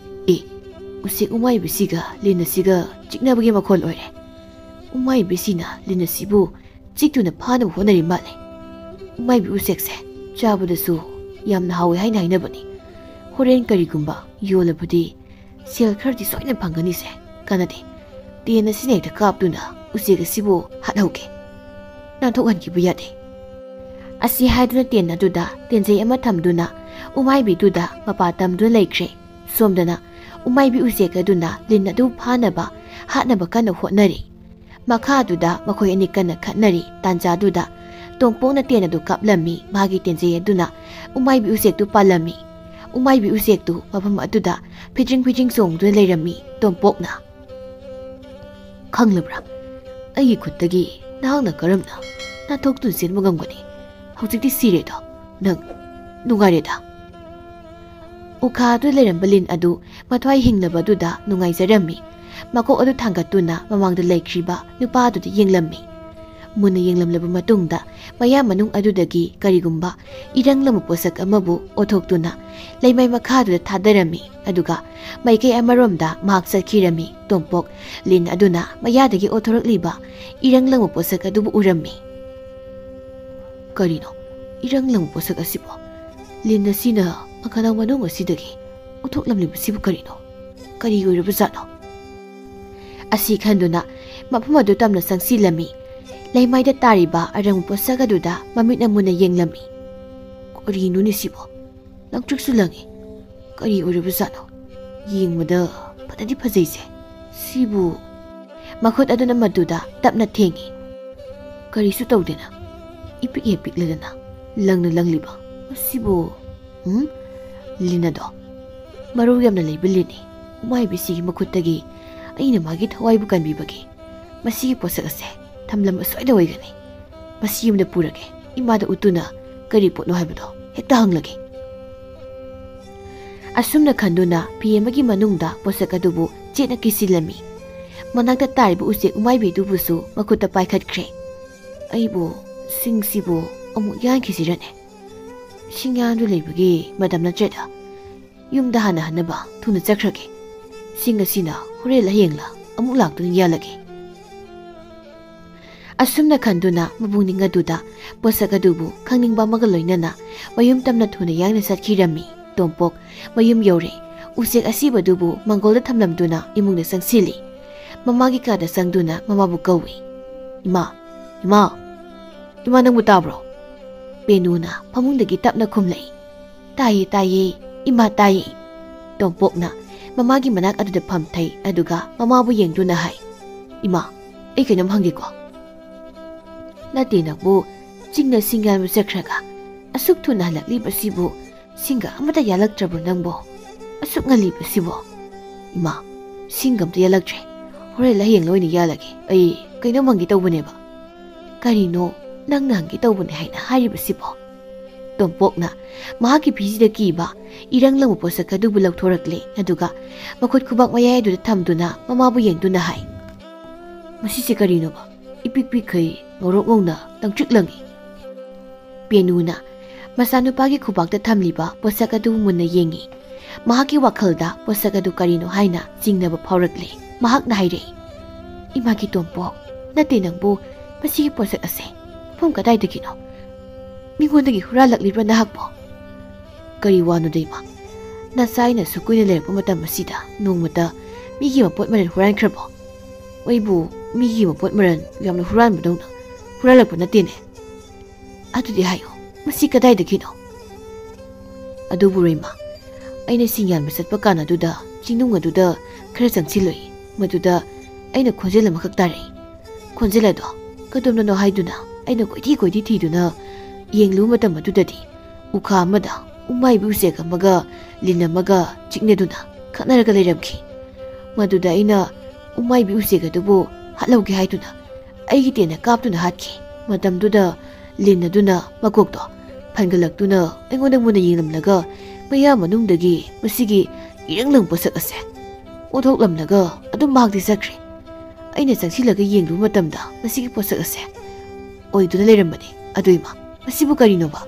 "ꯑꯦ, ꯎꯆꯦꯛ ꯎꯃꯥꯏꯕꯤꯁꯤꯒ ꯂꯤꯟ ꯑꯁꯤꯒ ꯆꯤꯛꯅꯕꯒꯤ ꯃꯈꯣꯜ ꯑꯣꯏꯔꯦ꯫ ꯎꯃꯥꯏꯕꯤꯁꯤꯅ ꯂꯤꯟ ꯑꯁꯤꯕꯨ ꯆꯤꯛꯇꯨꯅ ꯐꯥꯅꯕ ꯍꯣꯠꯅꯔꯤ ꯃꯥꯜꯂꯦ꯫ ꯎꯃꯥꯏꯕꯤ ꯎꯆꯦꯛꯁꯦ ꯆꯥꯕꯗꯁꯨ ꯌꯥꯝꯅ ꯍꯥꯎꯋꯦ ꯍꯥꯏꯅ ꯍꯥꯏꯅꯕꯅꯤ꯫ ꯍꯣꯔꯦꯟ ꯀꯔꯤꯒꯨꯝꯕ ꯌꯣꯜꯂꯕꯗꯤ ꯁꯦꯜ ꯈꯔꯗꯤ ꯁꯣꯏꯅ ꯐꯪꯒꯅꯤꯁꯦ꯫ ꯀꯥꯟꯅꯗꯦ, ꯇꯦꯟ ꯑꯁꯤꯅ ꯍꯦꯛꯇ ꯀꯥꯞꯇꯨꯅ ꯎꯆꯦꯛ ꯑꯁꯤꯕꯨ ꯍꯥꯠꯍꯧꯒꯦ꯫ ꯅꯥꯟꯊꯣꯛꯍꯟꯈꯤꯕ ꯌꯥꯗꯦ꯫" ꯑꯁꯤ ꯍꯥꯏꯗꯨꯅ ꯇꯦꯟ ꯑꯗꯨꯗ ꯇꯦꯟꯖꯩ ꯑꯃ ꯊꯝꯗꯨꯅ ꯎꯃꯥꯏꯕꯤꯗꯨꯗ ꯃꯄꯥ ꯇꯝꯗꯨꯅ ꯂꯩꯈ꯭ꯔꯦ꯫ ꯁꯣꯝꯗꯅ ꯎꯃꯥꯏꯕꯤ ꯎꯆꯦꯛ ꯑꯗꯨꯅ ꯂꯤꯟ ꯑꯗꯨ ꯐꯥꯅꯕ, ꯍꯥꯠꯅꯕ ꯀꯟꯅ ꯍꯣꯠꯅꯔꯤ꯫ ꯃꯈꯥꯗꯨꯗ ꯃꯈꯣꯏ ꯑꯅꯤ ꯀꯟꯅ ꯈꯠꯅꯔꯤ꯫ ꯇꯥꯟꯖꯥꯗꯨꯗ ꯇꯣꯝꯄꯣꯛꯅ ꯇꯦꯟ ꯑꯗꯨ ꯀꯥꯞꯂꯝꯃꯤ꯫ ꯃꯍꯥꯛꯀꯤ ꯇꯦꯟꯖꯩ ꯑꯗꯨꯅ ꯎꯃꯥꯏꯕꯤ ꯎꯆꯦꯛꯇꯨ ꯄꯥꯜꯂꯝꯃꯤ꯫ ꯎꯃꯥꯏꯕꯤ ꯎꯆꯦꯛꯇꯨ ꯃꯐꯝ ꯑꯗꯨꯗ ꯐꯤꯗ꯭ꯔꯤꯡ ꯐꯤꯗ꯭ꯔꯤꯡ ꯆꯣꯡꯗꯨꯅ ꯂꯩꯔꯝꯃꯤ꯫ ꯇꯣꯝꯄꯣꯛꯅ, "ꯈꯪꯂꯕ꯭ꯔꯥ? ꯑꯩꯒꯤ ꯈꯨꯠꯇꯒꯤ ꯅꯍꯥꯛꯅ ꯀꯔꯝꯅ ꯅꯥꯟꯊꯣꯛꯇꯨꯅ ꯆꯦꯟꯕ ꯉꯝꯒꯅꯤ? ꯍꯧꯖꯤꯛꯇꯤ ꯁꯤꯔꯦꯗꯣ꯫ ꯅꯪ ꯅꯨꯡꯉꯥꯏꯔꯦꯗ?" ꯎꯈꯥꯗꯨ ꯂꯩꯔꯝꯕ ꯂꯤꯟ ꯑꯗꯨ ꯃꯊ꯭ꯋꯥꯏ ꯍꯤꯡꯂꯕꯗꯨꯗ ꯅꯨꯡꯉꯥꯏꯖꯔꯝꯃꯤ꯫ ꯃꯀꯣꯛ ꯑꯗꯨ ꯊꯥꯡꯒꯠꯇꯨꯅ ꯃꯃꯥꯡꯗ ꯂꯩꯈ꯭ꯔꯤꯕ ꯅꯨꯄꯥ ꯑꯗꯨꯗ ꯌꯦꯡꯂꯝꯃꯤ꯫ ꯃꯨꯟꯅ ꯌꯦꯡꯂꯝꯂꯕ ꯃꯇꯨꯡꯗ, ꯃꯌꯥ ꯃꯅꯨꯡ ꯑꯗꯨꯗꯒꯤ ꯀꯔꯤꯒꯨꯝꯕ ꯏꯔꯪ ꯂꯪꯕ ꯄꯣꯠꯁꯛ ꯑꯃꯕꯨ ꯑꯣꯊꯣꯛꯇꯨꯅ ꯂꯩꯃꯥꯏ ꯃꯈꯥꯗꯨꯗ ꯊꯥꯗꯔꯝꯃꯤ꯫ ꯑꯗꯨꯒ ꯃꯥꯏꯀꯩ ꯑꯃꯔꯣꯝꯗ ꯃꯍꯥꯛ ꯆꯠꯈꯤꯔꯝꯃꯤ꯫ ꯇꯣꯝꯄꯣꯛ ꯂꯤꯟ ꯑꯗꯨꯅ ꯃꯌꯥꯗꯒꯤ ꯑꯣꯊꯣꯔꯛꯂꯤꯕ ꯏꯔꯪ ꯂꯪꯕ ꯄꯣꯠꯁꯛ ꯑꯗꯨꯕꯨ ꯎꯔꯝꯃꯤ꯫ "ꯀꯔꯤꯅꯣ ꯏꯔꯪ ꯂꯪꯕ ꯄꯣꯠꯁꯛ ꯑꯁꯤꯕꯣ? ꯂꯤꯟ ꯑꯁꯤꯅ ꯃꯈꯥꯗ ꯃꯅꯨꯡ ꯑꯁꯤꯗꯒꯤ ꯎꯊꯣꯛꯂꯝꯂꯤꯕꯁꯤꯕꯨ ꯀꯔꯤꯅꯣ? ꯀꯔꯤ ꯑꯣꯏꯔꯕꯖꯥꯠꯅꯣ?" ꯑꯁꯤ ꯈꯟꯗꯨꯅ ꯃꯐꯝ ꯑꯗꯨ ꯇꯝꯅ ꯆꯪꯁꯤꯜꯂꯝꯃꯤ꯫ ꯂꯩꯃꯥꯏꯗ ꯇꯥꯔꯤꯕ ꯑꯔꯪꯕ ꯄꯣꯠꯁꯛ ꯑꯗꯨꯗ ꯃꯃꯤꯠꯅ ꯃꯨꯟꯅ ꯌꯦꯡꯂꯝꯃꯤ꯫ "ꯀꯔꯤꯅꯣꯅꯦ ꯁꯤꯕꯣ? ꯂꯪꯇ꯭ꯔꯤꯛꯁꯨ ꯂꯪꯉꯤ꯫ ꯀꯔꯤ ꯑꯣꯏꯔꯕꯖꯥꯠꯅꯣ? ꯌꯦꯡꯕꯗ ꯐꯖꯗꯤ ꯐꯖꯩꯁꯦ꯫ ꯁꯤꯕꯨ?" ꯃꯈꯨꯠ ꯑꯗꯨꯅ ꯃꯗꯨꯗ ꯇꯞꯅ ꯊꯦꯡꯉꯤ꯫ "ꯀꯔꯤꯁꯨ ꯇꯧꯗꯦꯅ꯫ ꯏꯄꯤꯛ ꯍꯦꯛ ꯄꯤꯛꯂꯗꯅ ꯂꯪꯅ ꯂꯪꯂꯤꯕ꯫ ꯃꯁꯤꯕꯨ? ꯎꯝ? ꯂꯤꯟ ꯑꯗꯣ ꯃꯔꯧ ꯌꯥꯝꯅ ꯂꯩꯕ ꯂꯤꯟꯅꯤ꯫ ꯎꯃꯥꯏꯕꯤꯁꯤꯒꯤ ꯃꯈꯨꯠꯇꯒꯤ ꯑꯩꯅ ꯃꯥꯒꯤ ꯊꯋꯥꯏꯕꯨ ꯀꯟꯕꯤꯕꯒꯤ ꯃꯁꯤꯒꯤ ꯄꯣꯠꯁꯛ ꯑꯁꯦ ꯊꯝꯂꯝꯕ ꯁꯣꯏꯗ ꯑꯣꯏꯒꯅꯤ꯫ ꯃꯁꯤ ꯌꯨꯝꯗ ꯄꯨꯔꯒꯦ꯫ ꯏꯃꯥꯗ ꯎꯠꯇꯨꯅ ꯀꯔꯤ ꯄꯣꯠꯅꯣ ꯍꯥꯏꯕꯗꯣ ꯍꯦꯛꯇ ꯍꯪꯂꯒꯦ꯫" ꯑꯁꯨꯝꯅ ꯈꯟꯗꯨꯅ ꯐꯤ ꯑꯃꯒꯤ ꯃꯅꯨꯡꯗ ꯄꯣꯠꯁꯛ ꯑꯗꯨꯕꯨ ꯆꯦꯠꯅ ꯀꯤꯁꯤꯜꯂꯝꯃꯤ꯫ ꯃꯅꯥꯛꯇ ꯇꯥꯔꯤꯕ ꯎꯆꯦꯛ ꯎꯃꯥꯏꯕꯤꯗꯨꯕꯨꯁꯨ ꯃꯈꯨꯠꯇ ꯄꯥꯏꯈꯠꯈ꯭ꯔꯦ꯫ "ꯑꯩꯕꯨ ꯁꯤꯡꯁꯤꯕꯨ ꯑꯃꯨꯛ ꯌꯥꯟꯈꯤꯁꯤꯔꯅꯦ? ꯁꯤꯡ ꯌꯥꯟꯗꯨ ꯂꯩꯕꯒꯤ ꯃꯇꯝ ꯅꯠꯇ꯭ꯔꯦꯗ꯫ ꯌꯨꯝꯗ ꯍꯥꯟꯅ ꯍꯟꯅꯕ ꯊꯨꯅ ꯆꯠꯈ꯭ꯔꯒꯦ꯫ ꯁꯤꯡ ꯑꯁꯤꯅ ꯍꯣꯔꯦꯟ ꯍꯌꯦꯡꯂ ꯑꯃꯨꯛ ꯂꯥꯛꯇꯨꯅ ꯌꯥꯜꯂꯒꯦ꯫" ꯑꯁꯨꯝꯅ ꯈꯟꯗꯨꯅ ꯃꯄꯨꯛꯅꯤꯡ ꯑꯗꯨꯗ ꯄꯣꯠꯁꯛ ꯑꯗꯨꯕꯨ ꯈꯪꯅꯤꯡꯕ ꯑꯃꯒ ꯂꯣꯏꯅꯅ ꯃꯌꯨꯝ ꯇꯝꯅ ꯊꯨꯅ ꯌꯥꯡꯅ ꯆꯠꯈꯤꯔꯝꯃꯤ꯫ ꯇꯣꯝꯄꯣꯛ ꯃꯌꯨꯝ ꯌꯧꯔꯦ꯫ ꯎꯆꯦꯛ ꯑꯁꯤꯕꯗꯨꯕꯨ ꯃꯪꯒꯣꯜꯗ ꯊꯝꯂꯝꯗꯨꯅ ꯏꯃꯨꯡꯗ ꯆꯪꯁꯤꯜꯂꯤ꯫ ꯃꯃꯥꯒꯤ ꯀꯥꯗ ꯆꯪꯗꯨꯅ ꯃꯃꯥꯕꯨ ꯀꯧꯏ꯫ "ꯏꯃꯥ, ꯏꯃꯥ, ꯏꯃꯥ, ꯅꯪꯕꯨ ꯇꯥꯕ꯭ꯔꯣ?" ꯄꯦꯅꯨꯅ ꯐꯃꯨꯡꯗꯒꯤ ꯇꯞꯅ ꯈꯨꯝꯂꯛꯏ꯫ "ꯇꯥꯏꯌꯦ, ꯇꯥꯏꯌꯦ, ꯏꯃꯥ, ꯇꯥꯏꯌꯦ꯫" ꯇꯣꯝꯄꯣꯛꯅ ꯃꯃꯥꯒꯤ ꯃꯅꯥꯛ ꯑꯗꯨꯗ ꯐꯝꯊꯩ, ꯑꯗꯨꯒ ꯃꯃꯥꯕꯨ ꯌꯦꯡꯗꯨꯅ ꯍꯥꯏ, "ꯏꯃꯥ, ꯑꯩ ꯀꯩꯅꯣꯝ ꯍꯪꯒꯦꯀꯣ?" "ꯅꯠꯇꯦ, ꯅꯪꯕꯨ ꯆꯤꯡꯅ ꯁꯤꯡ ꯌꯥꯟꯕ ꯆꯠꯈ꯭ꯔꯒ ꯑꯁꯨꯛ ꯊꯨꯅ ꯍꯜꯂꯛꯂꯤꯕꯁꯤꯕꯨ ꯁꯤꯡꯒ ꯑꯃꯠꯇ ꯌꯥꯜꯂꯛꯇ꯭ꯔꯕꯣ ꯅꯪꯕꯣ? ꯑꯁꯨꯛ ꯉꯜꯂꯤꯕꯁꯤꯕꯣ? ꯏꯃꯥ, ꯁꯤꯡꯒ ꯑꯝꯇ ꯌꯥꯜꯂꯛꯇ꯭ꯔꯦ꯫ ꯍꯣꯔꯦꯟ ꯍꯌꯦꯡ ꯂꯣꯏꯅ ꯌꯥꯜꯂꯒꯦ꯫ ꯑꯩ ꯀꯩꯅꯣꯝ ꯍꯪꯒꯦ ꯇꯧꯕꯅꯦꯕ꯫ ꯀꯔꯤꯅꯣ ꯅꯪꯅ ꯍꯪꯒꯦ ꯇꯧꯕꯅꯦ ꯍꯥꯏꯅ ꯍꯥꯏꯔꯤꯕꯁꯤꯕꯣ? ꯇꯣꯝꯄꯣꯛꯅ ꯃꯍꯥꯛꯀꯤ ꯐꯤꯁꯤꯗ ꯀꯤꯕ ꯏꯔꯪ ꯂꯪꯕ ꯄꯣꯠꯁꯛ ꯑꯗꯨꯕꯨ ꯂꯧꯊꯣꯔꯛꯂꯦ꯫ ꯑꯗꯨꯒ ꯃꯈꯨꯠ ꯈꯨꯕꯥꯛ ꯃꯌꯥꯏ ꯑꯗꯨꯗ ꯊꯝꯗꯨꯅ ꯃꯃꯥꯕꯨ ꯌꯦꯡꯗꯨꯅ ꯍꯥꯏ, "ꯃꯁꯤꯁꯦ ꯀꯔꯤꯅꯣꯕ? ꯏꯄꯤꯛ ꯄꯤꯛꯈꯩ ꯉꯧꯔꯣꯛ ꯉꯧꯅ ꯂꯪꯇ꯭ꯔꯤꯛ ꯂꯪꯏ꯫" ꯄꯦꯅꯨꯅ ꯃꯆꯥꯅꯨꯄꯥꯒꯤ ꯈꯨꯕꯥꯛꯇ ꯊꯝꯂꯤꯕ ꯄꯣꯠꯁꯛ ꯑꯗꯨ ꯃꯨꯟꯅ ꯌꯦꯡꯏ꯫ ꯃꯍꯥꯛꯀꯤ ꯋꯥꯈꯜꯗ ꯄꯣꯠꯁꯛ ꯑꯗꯨ ꯀꯔꯤꯅꯣ ꯍꯥꯏꯅ ꯆꯤꯡꯅꯕ ꯐꯥꯎꯔꯛꯂꯦ꯫ ꯃꯍꯥꯛꯅ ꯍꯥꯏꯔꯛꯏ, "ꯏꯃꯥꯒꯤ ꯇꯣꯝꯄꯣꯛ, ꯅꯠꯇꯦ ꯅꯪꯕꯨ, ꯃꯁꯤꯒꯤ ꯄꯣꯠꯁꯛ ꯑꯁꯦ ꯃꯐꯝ ꯀꯗꯥꯏꯗꯒꯤꯅꯣ? ꯃꯤꯉꯣꯟꯗꯒꯤ ꯍꯨꯔꯥꯜꯂꯛꯂꯤꯕ꯭ꯔꯥ ꯅꯍꯥꯛꯄꯣ?" "ꯀꯔꯤ ꯋꯥꯅꯣꯗ ꯏꯃꯥ? ꯅꯆꯥ ꯑꯩꯅ ꯑꯁꯨꯛ ꯀꯨꯏꯅ ꯂꯩꯔꯛꯄ ꯃꯇꯝ ꯑꯁꯤꯗ ꯅꯣꯡꯃꯇ ꯃꯤꯒꯤ ꯃꯄꯣꯠ ꯃꯔꯜ ꯍꯨꯔꯥꯟꯈ꯭ꯔꯕꯣ? ꯑꯩꯕꯨ ꯃꯤꯒꯤ ꯃꯄꯣꯠ ꯃꯔꯜ ꯌꯥꯝꯅ ꯍꯨꯔꯥꯟꯕꯗꯧꯅ ꯍꯨꯔꯥꯜꯂꯛꯄ ꯅꯠꯇꯦꯅꯦ꯫ ꯑꯗꯨꯗꯤ ꯍꯥꯏꯌꯨ, ꯃꯁꯤ ꯀꯗꯥꯏꯗꯒꯤꯅꯣ?" "ꯑꯗꯨꯕꯨ ꯔꯣꯏꯃ, ꯑꯩꯅ ꯁꯤꯡ ꯌꯥꯟꯕ ꯆꯠꯄ ꯀꯥꯟ ꯑꯗꯨꯗ ꯆꯤꯡꯅꯨꯡ ꯑꯗꯨꯗ ꯈꯔ ꯆꯪꯁꯤꯜꯂꯨꯏ꯫ ꯃꯗꯨꯗ ꯑꯩꯅ ꯈꯣꯟꯖꯦꯜ ꯑꯃꯈꯛ ꯇꯥꯔꯛꯏ꯫ ꯈꯣꯟꯖꯦꯜ ꯑꯗꯣ ꯀꯗꯣꯝꯗꯅꯣ ꯍꯥꯏꯗꯨꯅ ꯑꯩꯅ ꯀꯣꯏꯊꯤ ꯀꯣꯏꯊꯤ ꯊꯤꯗꯨꯅ ꯌꯦꯡꯂꯨꯕ ꯃꯇꯝ ꯑꯗꯨꯗꯗꯤ ꯎꯈꯥ ꯑꯃꯗ ꯎꯃꯥꯏꯕꯤ ꯎꯆꯦꯛ ꯑꯃꯒ ꯂꯤꯟ ꯑꯃꯒ ꯆꯤꯛꯅꯗꯨꯅ ꯈꯠꯅꯔꯒ ꯂꯩꯔꯝꯈꯤ꯫ ꯃꯗꯨꯗ ꯑꯩꯅ ꯎꯃꯥꯏꯕꯤ ꯎꯆꯦꯛ ꯑꯗꯨꯕꯨ ꯍꯥꯠꯍꯧꯒꯦ ꯍꯥꯏꯗꯨꯅ ꯑꯩꯒꯤ ꯇꯦꯟꯅ ꯀꯥꯞꯇꯨꯅ ꯍꯥꯠꯈꯤ꯫ ꯃꯇꯝꯗꯨꯗ ꯂꯤꯟ ꯑꯗꯨꯅ ꯃꯀꯣꯛꯇꯣ ꯐꯟꯒꯠꯂꯛꯇꯨꯅ ꯑꯩꯉꯣꯟꯗ ꯃꯨꯟꯅ ꯌꯦꯡꯂꯝꯂꯒ ꯃꯌꯥ ꯃꯅꯨꯡꯗꯒꯤ ꯃꯁꯤꯒꯤ ꯏꯔꯪ ꯂꯪ ꯄꯣꯠꯁꯛ ꯑꯁꯦ ꯑꯣꯟꯊꯣꯛꯂꯝꯂꯒ ꯑꯗꯨꯝ ꯃꯍꯥꯛꯇꯤ ꯆꯠꯈ꯭ꯔꯦ꯫ ꯑꯩꯅ ꯆꯪꯁꯤꯜꯂꯒ ꯌꯦꯡꯂꯨꯕ ꯃꯇꯝꯗ ꯃꯁꯤꯒꯤ ꯄꯣꯠꯁꯛ ꯑꯁꯦ ꯑꯣꯏꯗꯨꯅ ꯂꯩꯔꯝꯕꯅꯤ꯫ ꯑꯗꯨ ꯏꯃꯥ, ꯃꯁꯤꯕꯨ ꯀꯔꯤꯅꯣꯕ?"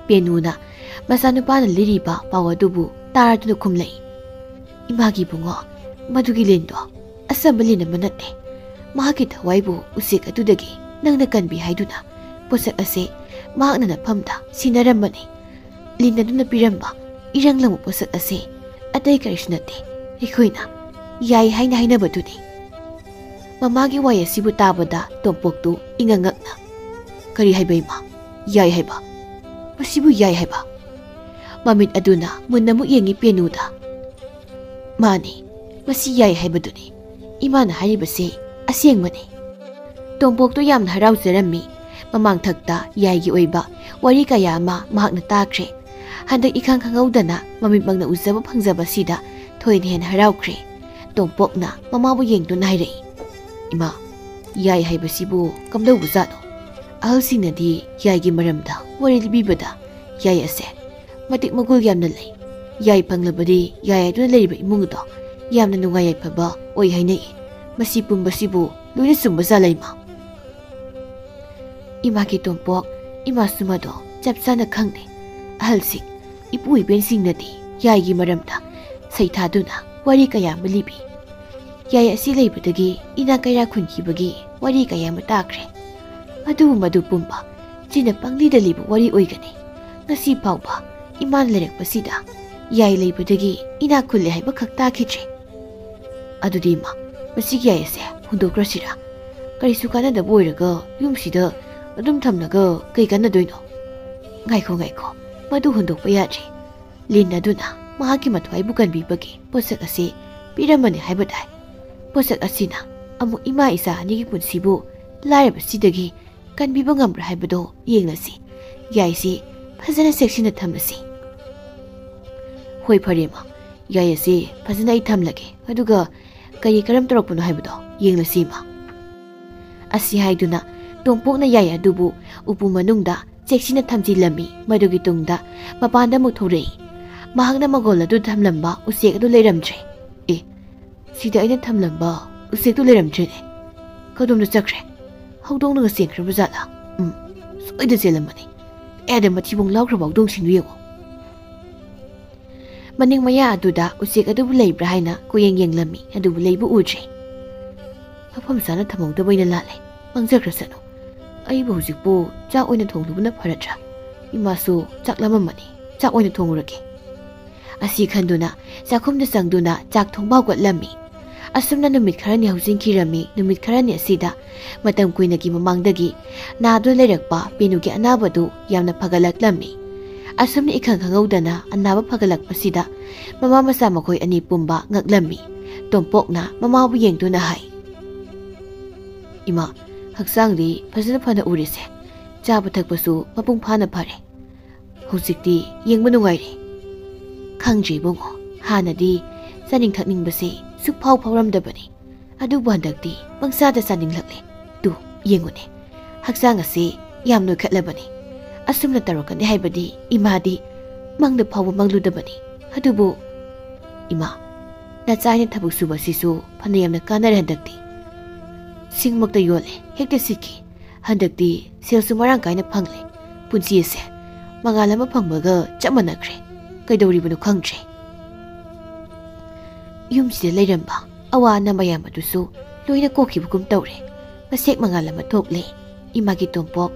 ꯄꯦꯅꯨꯅ ꯃꯆꯥꯅꯨꯄꯥꯅ ꯂꯤꯔꯤꯕ ꯄꯥꯎ ꯑꯗꯨꯕꯨ ꯇꯥꯔꯗꯨꯅ ꯈꯨꯝꯂꯛꯏ, "ꯏꯃꯥꯒꯤ ꯏꯕꯨꯡꯉꯣ, ꯃꯗꯨꯒꯤ ꯂꯤꯟꯗꯣ ꯑꯆꯝꯕ ꯂꯤꯟ ꯑꯃ ꯅꯠꯇꯦ꯫ ꯃꯍꯥꯛꯀꯤ ꯊꯋꯥꯏꯕꯨ ꯎꯆꯦꯛ ꯑꯗꯨꯗꯒꯤ ꯅꯪꯅ ꯀꯟꯕꯤ ꯍꯥꯏꯗꯨꯅ ꯄꯣꯠꯁꯛ ꯑꯁꯦ ꯃꯍꯥꯛꯅ ꯅꯐꯝꯗ ꯁꯤꯟꯅꯔꯝꯕꯅꯤ꯫ ꯂꯤꯟ ꯑꯗꯨꯅ ꯄꯤꯔꯝꯕ ꯏꯔꯪ ꯂꯪꯕ ꯄꯣꯠꯁꯛ ꯑꯁꯦ ꯑꯇꯩ ꯀꯔꯤꯁꯨ ꯅꯠꯇꯦ, ꯑꯩꯈꯣꯏꯅ ꯌꯥꯏ ꯍꯥꯏꯅ ꯍꯥꯏꯅꯕꯗꯨꯅꯤ꯫" ꯃꯃꯥꯒꯤ ꯋꯥꯍꯩ ꯑꯁꯤꯕꯨ ꯇꯥꯕꯗ ꯇꯣꯝꯄꯣꯛꯇꯨ ꯏꯉꯛ ꯉꯛꯅ, "ꯀꯔꯤ ꯍꯥꯏꯕ ꯏꯃꯥ? ꯌꯥꯏ ꯍꯥꯏꯕ? ꯃꯁꯤꯕꯨ ꯌꯥꯏ ꯍꯥꯏꯕ?" ꯃꯃꯤꯠ ꯑꯗꯨꯅ ꯃꯨꯟꯅ ꯑꯃꯨꯛ ꯌꯦꯡꯉꯤ ꯄꯦꯅꯨꯗ꯫ "ꯃꯥꯅꯤ, ꯃꯁꯤ ꯌꯥꯏ ꯍꯥꯏꯕꯗꯨꯅꯤ꯫ ꯏꯃꯥꯅ ꯍꯥꯏꯔꯤꯕꯁꯤ ꯑꯁꯦꯡꯕꯅꯤ꯫" ꯇꯣꯝꯄꯣꯛꯇꯨ ꯌꯥꯝꯅ ꯍꯔꯥꯎꯖꯔꯝꯃꯤ꯫ ꯃꯃꯥꯡꯊꯛꯇ ꯌꯥꯏꯒꯤ ꯑꯣꯏꯕ ꯋꯥꯔꯤ ꯀꯌꯥ ꯑꯃ ꯃꯍꯥꯛꯅ ꯇꯥꯈ꯭ꯔꯦ꯫ ꯍꯟꯗꯛ ꯏꯈꯪ ꯈꯪꯍꯧꯗꯅ ꯃꯃꯤꯠꯃꯛꯅ ꯎꯖꯕ ꯐꯪꯖꯕꯁꯤꯗ ꯊꯣꯏꯅ ꯍꯦꯟꯅ ꯍꯔꯥꯎꯈ꯭ꯔꯦ꯫ ꯇꯣꯝꯄꯣꯛꯅ ꯃꯃꯥꯕꯨ ꯌꯦꯡꯗꯨꯅ ꯍꯥꯏꯔꯛꯏ, "ꯏꯃꯥ, ꯌꯥꯏ ꯍꯥꯏꯕꯁꯤꯕꯨ ꯀꯝꯗꯧꯕꯖꯥꯠꯅꯣ? ꯑꯍꯜꯁꯤꯡꯅꯗꯤ ꯌꯥꯏꯒꯤ ꯃꯔꯝꯗ ꯋꯥꯔꯤ ꯂꯤꯕꯤꯕꯗ ꯌꯥꯏ ꯑꯁꯦ ꯃꯇꯤꯛ ꯃꯒꯨꯜ ꯌꯥꯝꯅ ꯂꯩ꯫ ꯌꯥꯏ ꯐꯪꯂꯕꯗꯤ ꯌꯥꯏ ꯑꯗꯨꯅ ꯂꯩꯔꯤꯕ ꯏꯃꯨꯡ ꯑꯗꯣ ꯌꯥꯝꯅ ꯅꯨꯡꯉꯥꯏ ꯌꯥꯏꯐꯕ ꯑꯣꯏ ꯍꯥꯏꯅꯩ꯫ ꯃꯁꯤ ꯄꯨꯝꯕꯁꯤꯕꯨ ꯂꯣꯏꯅ ꯆꯨꯝꯕ ꯖꯥꯠꯂ, ꯏꯃꯥ?" ꯏꯃꯥꯒꯤ ꯇꯣꯝꯄꯣꯛ, ꯏꯃꯥꯁꯨ ꯃꯗꯣ ꯆꯞ ꯆꯥꯅ ꯈꯪꯗꯦ꯫ ꯑꯍꯜꯁꯤꯡ, ꯏꯄꯨ ꯏꯕꯦꯟꯁꯤꯡꯅꯗꯤ ꯌꯥꯏꯒꯤ ꯃꯔꯝꯗ ꯁꯩꯊꯥꯗꯨꯅ ꯋꯥꯔꯤ ꯀꯌꯥ ꯑꯃ ꯂꯤꯕꯤ꯫ ꯌꯥꯏ ꯑꯁꯤ ꯂꯩꯕꯗꯒꯤ ꯏꯅꯥ ꯀꯩꯔꯥ ꯈꯨꯟꯈꯤꯕꯒꯤ ꯋꯥꯔꯤ ꯀꯌꯥ ꯑꯃ ꯇꯥꯈ꯭ꯔꯦ꯫ ꯑꯗꯨꯕꯨ ꯃꯗꯨ ꯄꯨꯝꯕ ꯆꯤꯟꯅ ꯄꯪꯂꯤꯗ ꯂꯤꯕ ꯋꯥꯔꯤ ꯑꯣꯏꯒꯅꯤ꯫ ꯉꯁꯤ ꯐꯥꯎꯕ ꯏꯃꯥꯅ ꯂꯩꯔꯛꯄꯁꯤꯗ ꯌꯥꯏ ꯂꯩꯕꯗꯒꯤ ꯏꯅꯥꯛ ꯈꯨꯜꯂꯦ ꯍꯥꯏꯕ ꯈꯛ ꯇꯥꯈꯤꯗ꯭ꯔꯦ꯫ ꯑꯗꯨꯗꯤ ꯏꯃꯥ, ꯃꯁꯤꯒꯤ ꯌꯥꯏ ꯑꯁꯦ ꯍꯨꯟꯗꯣꯛꯈ꯭ꯔꯁꯤꯔꯥ? ꯀꯔꯤꯁꯨ ꯀꯥꯟꯅꯗꯕ ꯑꯣꯏꯔꯒ ꯌꯨꯝꯁꯤꯗ ꯑꯗꯨꯝ ꯊꯝꯂꯒ ꯀꯩ ꯀꯥꯟꯅꯗꯣꯏꯅꯣ? ꯉꯥꯏꯈꯣ, ꯉꯥꯏꯈꯣ, ꯃꯗꯨ ꯍꯨꯟꯗꯣꯛꯄ ꯌꯥꯗ꯭ꯔꯤ꯫ ꯂꯤꯟ ꯑꯗꯨꯅ ꯃꯍꯥꯛꯀꯤ ꯃꯊ꯭ꯋꯥꯏꯕꯨ ꯀꯟꯕꯤꯕꯒꯤ ꯄꯣꯠꯁꯛ ꯑꯁꯤ ꯄꯤꯔꯝꯕꯅꯤ ꯍꯥꯏꯕ ꯇꯥꯏ꯫ ꯄꯣꯠꯁꯛ ꯑꯁꯤꯅ ꯑꯃꯨꯛ ꯏꯃꯥ ꯏꯆꯥ ꯑꯅꯤꯒꯤ ꯄꯨꯟꯁꯤꯕꯨ ꯂꯥꯏꯔꯕꯁꯤꯗꯒꯤ ꯀꯟꯕꯤꯕ ꯉꯝꯕ꯭ꯔꯥ ꯍꯥꯏꯕꯗꯣ ꯌꯦꯡꯂꯁꯤ꯫ ꯌꯥꯏꯁꯤ ꯐꯖꯅ ꯆꯦꯛꯁꯤꯟꯅ ꯊꯝꯂꯁꯤ꯫ ꯍꯣꯏ, ꯐꯔꯦ ꯏꯃꯥ, ꯌꯥꯏ ꯑꯁꯤ ꯐꯖꯅ ꯑꯩ ꯊꯝꯂꯒꯦ, ꯑꯗꯨꯒ ꯀꯔꯤ ꯀꯔꯝ ꯇꯧꯔꯛꯄꯅꯣ ꯍꯥꯏꯕꯗꯣ ꯌꯦꯡꯂꯁꯤ ꯏꯃꯥ꯫ ꯑꯁꯤ ꯍꯥꯏꯗꯨꯅ ꯇꯣꯝꯄꯣꯛꯅ ꯌꯥꯏ ꯑꯗꯨꯕꯨ ꯎꯄꯨ ꯃꯅꯨꯡꯗ ꯆꯦꯛꯁꯤꯟꯅ ꯊꯝꯖꯤꯜꯂꯝꯃꯤ꯫ ꯃꯗꯨꯒꯤ ꯇꯨꯡꯗ ꯃꯄꯥꯟꯗ ꯑꯃꯨꯛ ꯊꯣꯔꯛꯏ꯫ ꯃꯍꯥꯛꯅ ꯃꯒꯣꯜ ꯑꯗꯨ ꯊꯝꯂꯝꯕ ꯎꯆꯦꯛ ꯑꯗꯨ ꯂꯩꯔꯝꯗ꯭ꯔꯦ꯫ "ꯑꯦ, ꯁꯤꯗ ꯑꯩꯅ ꯊꯝꯂꯝꯕ ꯎꯆꯦꯛꯇꯨ ꯂꯩꯔꯝꯗ꯭ꯔꯦꯅꯦ꯫ ꯀꯗꯣꯝꯗ ꯆꯠꯈ꯭ꯔꯦ? ꯍꯧꯗꯣꯡꯅꯒ ꯆꯦꯟꯈ꯭ꯔꯕ ꯖꯥꯠꯂꯥ? ꯎꯝ, ꯁꯣꯏꯗ ꯆꯦꯜꯂꯝꯃꯅꯤ꯫ ꯑꯦꯗ, ꯃꯊꯤꯕꯣꯡ ꯂꯥꯎꯈ꯭ꯔꯕ ꯍꯧꯗꯣꯡꯁꯤꯡꯗꯨ ꯌꯦꯡꯉꯣ!" ꯃꯅꯤꯡ ꯃꯌꯥ ꯑꯗꯨꯗ ꯎꯆꯦꯛ ꯑꯗꯨꯕꯨ ꯂꯩꯕ꯭ꯔꯥ ꯍꯥꯏꯅ ꯀꯣꯌꯦꯡ ꯌꯦꯡꯂꯝꯃꯤ, ꯑꯗꯨꯕꯨ ꯂꯩꯕ ꯎꯗ꯭ꯔꯦ꯫ "ꯃꯐꯝ ꯆꯥꯅ ꯊꯝꯍꯧꯗꯕꯩꯅ ꯂꯥꯜꯂꯦ꯫ ꯃꯥꯡꯖꯈ꯭ꯔꯁꯅꯨ꯫ ꯑꯩꯕꯨ ꯍꯧꯖꯤꯛꯄꯨ ꯆꯥꯛ ꯑꯣꯏꯅ ꯊꯣꯡꯂꯨꯕꯅ ꯐꯔꯗ꯭ꯔꯥ? ꯏꯃꯥꯁꯨ ꯆꯥꯛ ꯂꯥꯝꯃꯝꯃꯅꯤ꯫ ꯆꯥꯛ ꯑꯣꯏꯅ ꯊꯣꯡꯂꯨꯔꯒꯦ꯫" ꯑꯁꯤ ꯈꯟꯗꯨꯅ ꯆꯥꯛꯈꯨꯝꯗ ꯆꯪꯗꯨꯅ ꯆꯥꯛ ꯊꯣꯡꯕ ꯍꯧꯒꯠꯂꯝꯃꯤ꯫ ꯑꯁꯨꯝꯅ ꯅꯨꯃꯤꯠ ꯈꯔꯅꯤ ꯍꯧꯖꯤꯟꯈꯤꯔꯝꯃꯤ꯫ ꯅꯨꯃꯤꯠ ꯈꯔꯅꯤ ꯑꯁꯤꯗ ꯃꯇꯝ ꯀꯨꯏꯅꯒꯤ ꯃꯃꯥꯡꯗꯒꯤ ꯅꯥꯗꯨꯅ ꯂꯩꯔꯛꯄ ꯄꯦꯅꯨꯒꯤ ꯑꯅꯥꯕꯗꯨ ꯌꯥꯝꯅ ꯐꯒꯠꯂꯛꯂꯝꯃꯤ꯫ ꯑꯁꯨꯝꯅ ꯏꯈꯪ ꯈꯪꯍꯧꯗꯅ ꯑꯅꯥꯕ ꯐꯒꯠꯂꯛꯄꯁꯤꯗ ꯃꯃꯥ ꯃꯆꯥ ꯃꯈꯣꯏ ꯑꯅꯤ ꯄꯨꯝꯕ ꯉꯛꯂꯝꯃꯤ꯫ ꯇꯣꯝꯄꯣꯛꯅ ꯃꯃꯥꯕꯨ ꯌꯦꯡꯗꯨꯅ ꯍꯥꯏ, "ꯏꯃꯥ, ꯍꯛꯆꯥꯡꯗꯤ ꯐꯖꯅ ꯐꯅ ꯎꯔꯤꯁꯦ꯫ ꯆꯥꯕ ꯊꯛꯄꯁꯨ ꯃꯄꯨꯡ ꯐꯥꯅ ꯐꯔꯦ꯫ ꯍꯧꯖꯤꯛꯇꯤ ꯌꯦꯡꯕ ꯅꯨꯡꯉꯥꯏꯔꯦ꯫ ꯈꯪꯗ꯭ꯔꯦ ꯏꯕꯨꯡꯉꯣ, ꯍꯥꯟꯅꯗꯤ ꯆꯥꯅꯤꯡ ꯊꯛꯅꯤꯡꯕꯁꯦ ꯁꯨꯛꯐꯥꯎ ꯐꯥꯎꯔꯝꯗꯕꯅꯤ꯫ ꯑꯗꯨꯕꯨ ꯍꯟꯗꯛꯇꯤ ꯄꯪꯆꯥꯗ ꯆꯥꯅꯤꯡꯂꯛꯂꯦ꯫ ꯇꯨ, ꯌꯦꯡꯉꯨꯅꯦ, ꯍꯛꯆꯥꯡ ꯑꯁꯤ ꯌꯥꯝ ꯅꯣꯏꯈꯠꯂꯕꯅꯤ꯫ ꯑꯁꯨꯝꯅ ꯇꯧꯔꯛꯀꯅꯤ ꯍꯥꯏꯕꯗꯤ ꯏꯃꯥꯗꯤ ꯃꯪꯗ ꯐꯥꯎꯕ ꯃꯪꯂꯨꯗꯕꯅꯤ꯫ ꯑꯗꯨꯕꯨ ꯏꯃꯥ, ꯅꯆꯥ ꯑꯩꯅ ꯊꯕꯛ ꯁꯨꯕ ꯑꯁꯤꯁꯨ ꯐꯅ ꯌꯥꯝꯅ ꯀꯥꯟꯅꯔꯦ ꯍꯟꯗꯛꯇꯤ꯫ ꯁꯤꯡꯃꯛꯇ ꯌꯣꯜꯂꯦ, ꯍꯦꯛꯇ ꯁꯤꯠꯈꯤ꯫ ꯍꯟꯗꯛꯇꯤ ꯁꯦꯜꯁꯨ ꯃꯔꯥꯡ ꯀꯥꯏꯅ ꯐꯪꯂꯦ꯫ ꯄꯨꯟꯁꯤ ꯑꯁꯦ ꯃꯉꯥꯜ ꯑꯃ ꯐꯪꯕꯒ ꯆꯞ ꯃꯥꯟꯅꯈ꯭ꯔꯦ꯫ ꯀꯩꯗꯧꯔꯤꯕꯅꯣ ꯈꯪꯗ꯭ꯔꯦ꯫ ꯌꯨꯝꯁꯤꯗ ꯂꯩꯔꯝꯕ ꯑꯋꯥ ꯑꯅꯥ ꯃꯌꯥꯝ ꯑꯗꯨꯁꯨ ꯂꯣꯏꯅ ꯀꯣꯛꯈꯤꯕꯒꯨꯝ ꯇꯧꯔꯦ꯫ ꯃꯁꯦꯛ ꯃꯉꯥꯜ ꯑꯃ ꯊꯣꯛꯂꯦ꯫ ꯏꯃꯥꯒꯤ ꯇꯣꯝꯄꯣꯛ,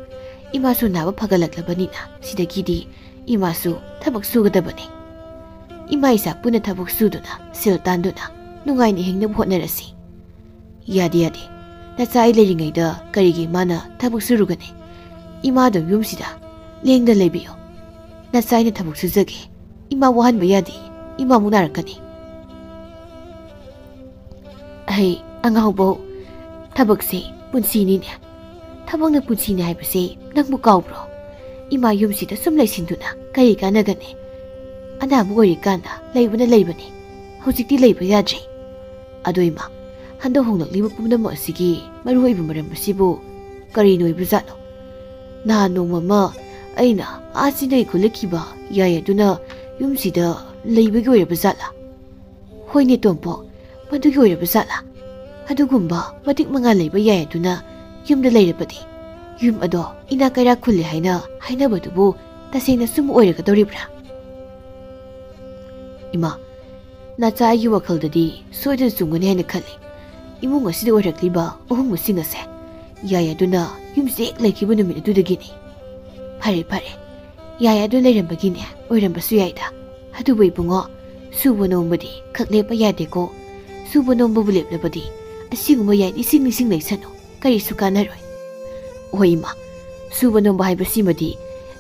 ꯏꯃꯥꯁꯨ ꯅꯥꯕ ꯐꯒꯠꯂꯛꯂꯕꯅꯤꯅ ꯁꯤꯗꯒꯤꯗꯤ ꯏꯃꯥꯁꯨ ꯊꯕꯛ ꯁꯨꯒꯗꯕꯅꯤ꯫ ꯏꯃꯥ ꯏꯆꯥ ꯄꯨꯟꯅ ꯊꯕꯛ ꯁꯨꯗꯨꯅ ꯁꯦꯜ ꯇꯥꯟꯗꯨꯅ ꯅꯨꯡꯉꯥꯏꯅ ꯍꯤꯡꯅꯕ ꯍꯣꯠꯅꯔꯁꯤ꯫ ꯌꯥꯗꯦ, ꯌꯥꯗꯦ꯫ ꯅꯆꯥ ꯑꯩ ꯂꯩꯔꯤꯉꯩꯗ ꯀꯔꯤꯒꯤ ꯃꯥꯅ ꯊꯕꯛ ꯁꯨꯔꯨꯒꯅꯤ? ꯏꯃꯥ ꯑꯗꯨꯝ ꯌꯨꯝꯁꯤꯗ ꯂꯦꯡꯗ ꯂꯩꯕꯤꯌꯨ꯫ ꯅꯆꯥ ꯑꯩꯅ ꯊꯕꯛ ꯁꯨꯖꯒꯦ꯫ ꯏꯃꯥ ꯋꯥꯍꯟꯕ ꯌꯥꯗꯦ꯫ ꯏꯃꯥ ꯑꯃꯨꯛ ꯅꯥꯔꯛꯀꯅꯤ꯫ ꯑꯍꯩ, ꯑꯉꯥꯎꯕꯧ, ꯊꯕꯛꯁꯦ ꯄꯨꯟꯁꯤꯅꯤꯅꯦ꯫ ꯊꯕꯛꯅ ꯄꯨꯟꯁꯤꯅꯤ ꯍꯥꯏꯕꯁꯦ ꯅꯪꯕꯨ ꯀꯥꯎꯕ꯭ꯔꯣ? ꯏꯃꯥ ꯌꯨꯝꯁꯤꯗ ꯁꯨꯝ ꯂꯩꯁꯤꯟꯗꯨꯅ ꯀꯔꯤ ꯀꯥꯟꯅꯒꯅꯤ? ꯑꯅꯥꯕ ꯑꯣꯏꯔꯤꯀꯥꯟꯗ ꯂꯩꯕꯅ ꯂꯩꯕꯅꯤ꯫ ꯍꯧꯖꯤꯛꯇꯤ ꯂꯩꯕ ꯌꯥꯗ꯭ꯔꯦ꯫ ꯑꯗꯣ ꯏꯃꯥ, ꯍꯟꯗꯛ ꯍꯣꯡꯂꯛꯂꯤꯕ ꯄꯨꯝꯅꯃꯛ ꯑꯁꯤꯒꯤ ꯃꯔꯨꯑꯣꯏꯕ ꯃꯔꯝ ꯑꯁꯤꯕꯨ ꯀꯔꯤꯅ ꯑꯣꯏꯕꯖꯥꯠꯅꯣ? ꯅꯍꯥꯟ ꯅꯣꯡꯃ ꯑꯃ ꯑꯩꯅ ꯑꯥ ꯆꯤꯡꯗꯒꯤ ꯈꯨꯜꯂꯛꯈꯤꯕ ꯌꯥꯏ ꯑꯗꯨꯅ ꯌꯨꯝꯁꯤꯗ ꯂꯩꯕꯒꯤ ꯑꯣꯏꯔꯕ ꯖꯥꯠꯂꯥ? ꯍꯣꯏꯅꯦ ꯇꯣꯝꯄꯣꯛ, ꯃꯗꯨꯒꯤ ꯑꯣꯏꯔꯕ ꯖꯥꯠꯂꯥ? ꯑꯗꯨꯒꯨꯝꯕ ꯃꯇꯤꯛ ꯃꯉꯥ ꯂꯩꯕ ꯌꯥꯏ ꯑꯗꯨꯅ ꯌꯨꯝꯗ ꯂꯩꯔꯕꯗꯤ ꯌꯨꯝ ꯑꯗꯣ ꯏꯅꯥꯛ ꯀꯩꯔꯥꯛ ꯈꯨꯜꯂꯦ ꯍꯥꯏꯅ ꯍꯥꯏꯅꯕꯗꯨꯕꯨ ꯇꯁꯦꯡꯅ ꯆꯨꯝꯕ ꯑꯣꯏꯔꯒꯗꯧꯔꯤꯕ꯭ꯔꯥ? ꯏꯃꯥ, ꯅꯆꯥ ꯑꯩꯒꯤ ꯋꯥꯈꯜꯗꯗꯤ ꯁꯣꯏꯗꯅ ꯆꯨꯝꯒꯅꯤ ꯍꯥꯏꯅ ꯈꯜꯂꯤ꯫ ꯏꯃꯨꯡ ꯑꯁꯤꯗ ꯑꯣꯏꯔꯛꯂꯤꯕ ꯑꯍꯣꯡꯕꯁꯤꯡ ꯑꯁꯦ ꯌꯥꯏ ꯑꯗꯨꯅ ꯌꯨꯝꯁꯦ ꯍꯦꯛ ꯂꯩꯈꯤꯕ ꯅꯨꯃꯤꯠ ꯑꯗꯨꯗꯒꯤꯅꯤ꯫ ꯐꯔꯦ, ꯐꯔꯦ, ꯌꯥꯏ ꯑꯗꯨ ꯂꯩꯔꯝꯕꯒꯤꯅꯦ, ꯑꯣꯏꯔꯝꯕꯁꯨ ꯌꯥꯏꯗ꯫ ꯑꯗꯨꯕꯨ ꯏꯕꯨꯡꯉꯣ, ꯁꯨꯕ ꯅꯣꯝꯕꯗꯤ ꯈꯛ ꯂꯦꯞꯄ ꯌꯥꯗꯦꯀꯣ꯫ ꯁꯨꯕ ꯅꯣꯝꯕꯕꯨ ꯂꯦꯞꯂꯕꯗꯤ ꯑꯁꯤꯒꯨꯝꯕ ꯌꯥꯏ ꯅꯤꯡꯁꯤꯡ ꯅꯤꯡꯁꯤꯡ ꯂꯩꯁꯅꯨ, ꯀꯔꯤꯁꯨ ꯀꯥꯟꯅꯔꯣꯏ꯫ ꯍꯣꯏ ꯏꯃꯥ, ꯁꯨꯕ ꯅꯣꯝꯕ ꯍꯥꯏꯕꯁꯤꯃꯗꯤ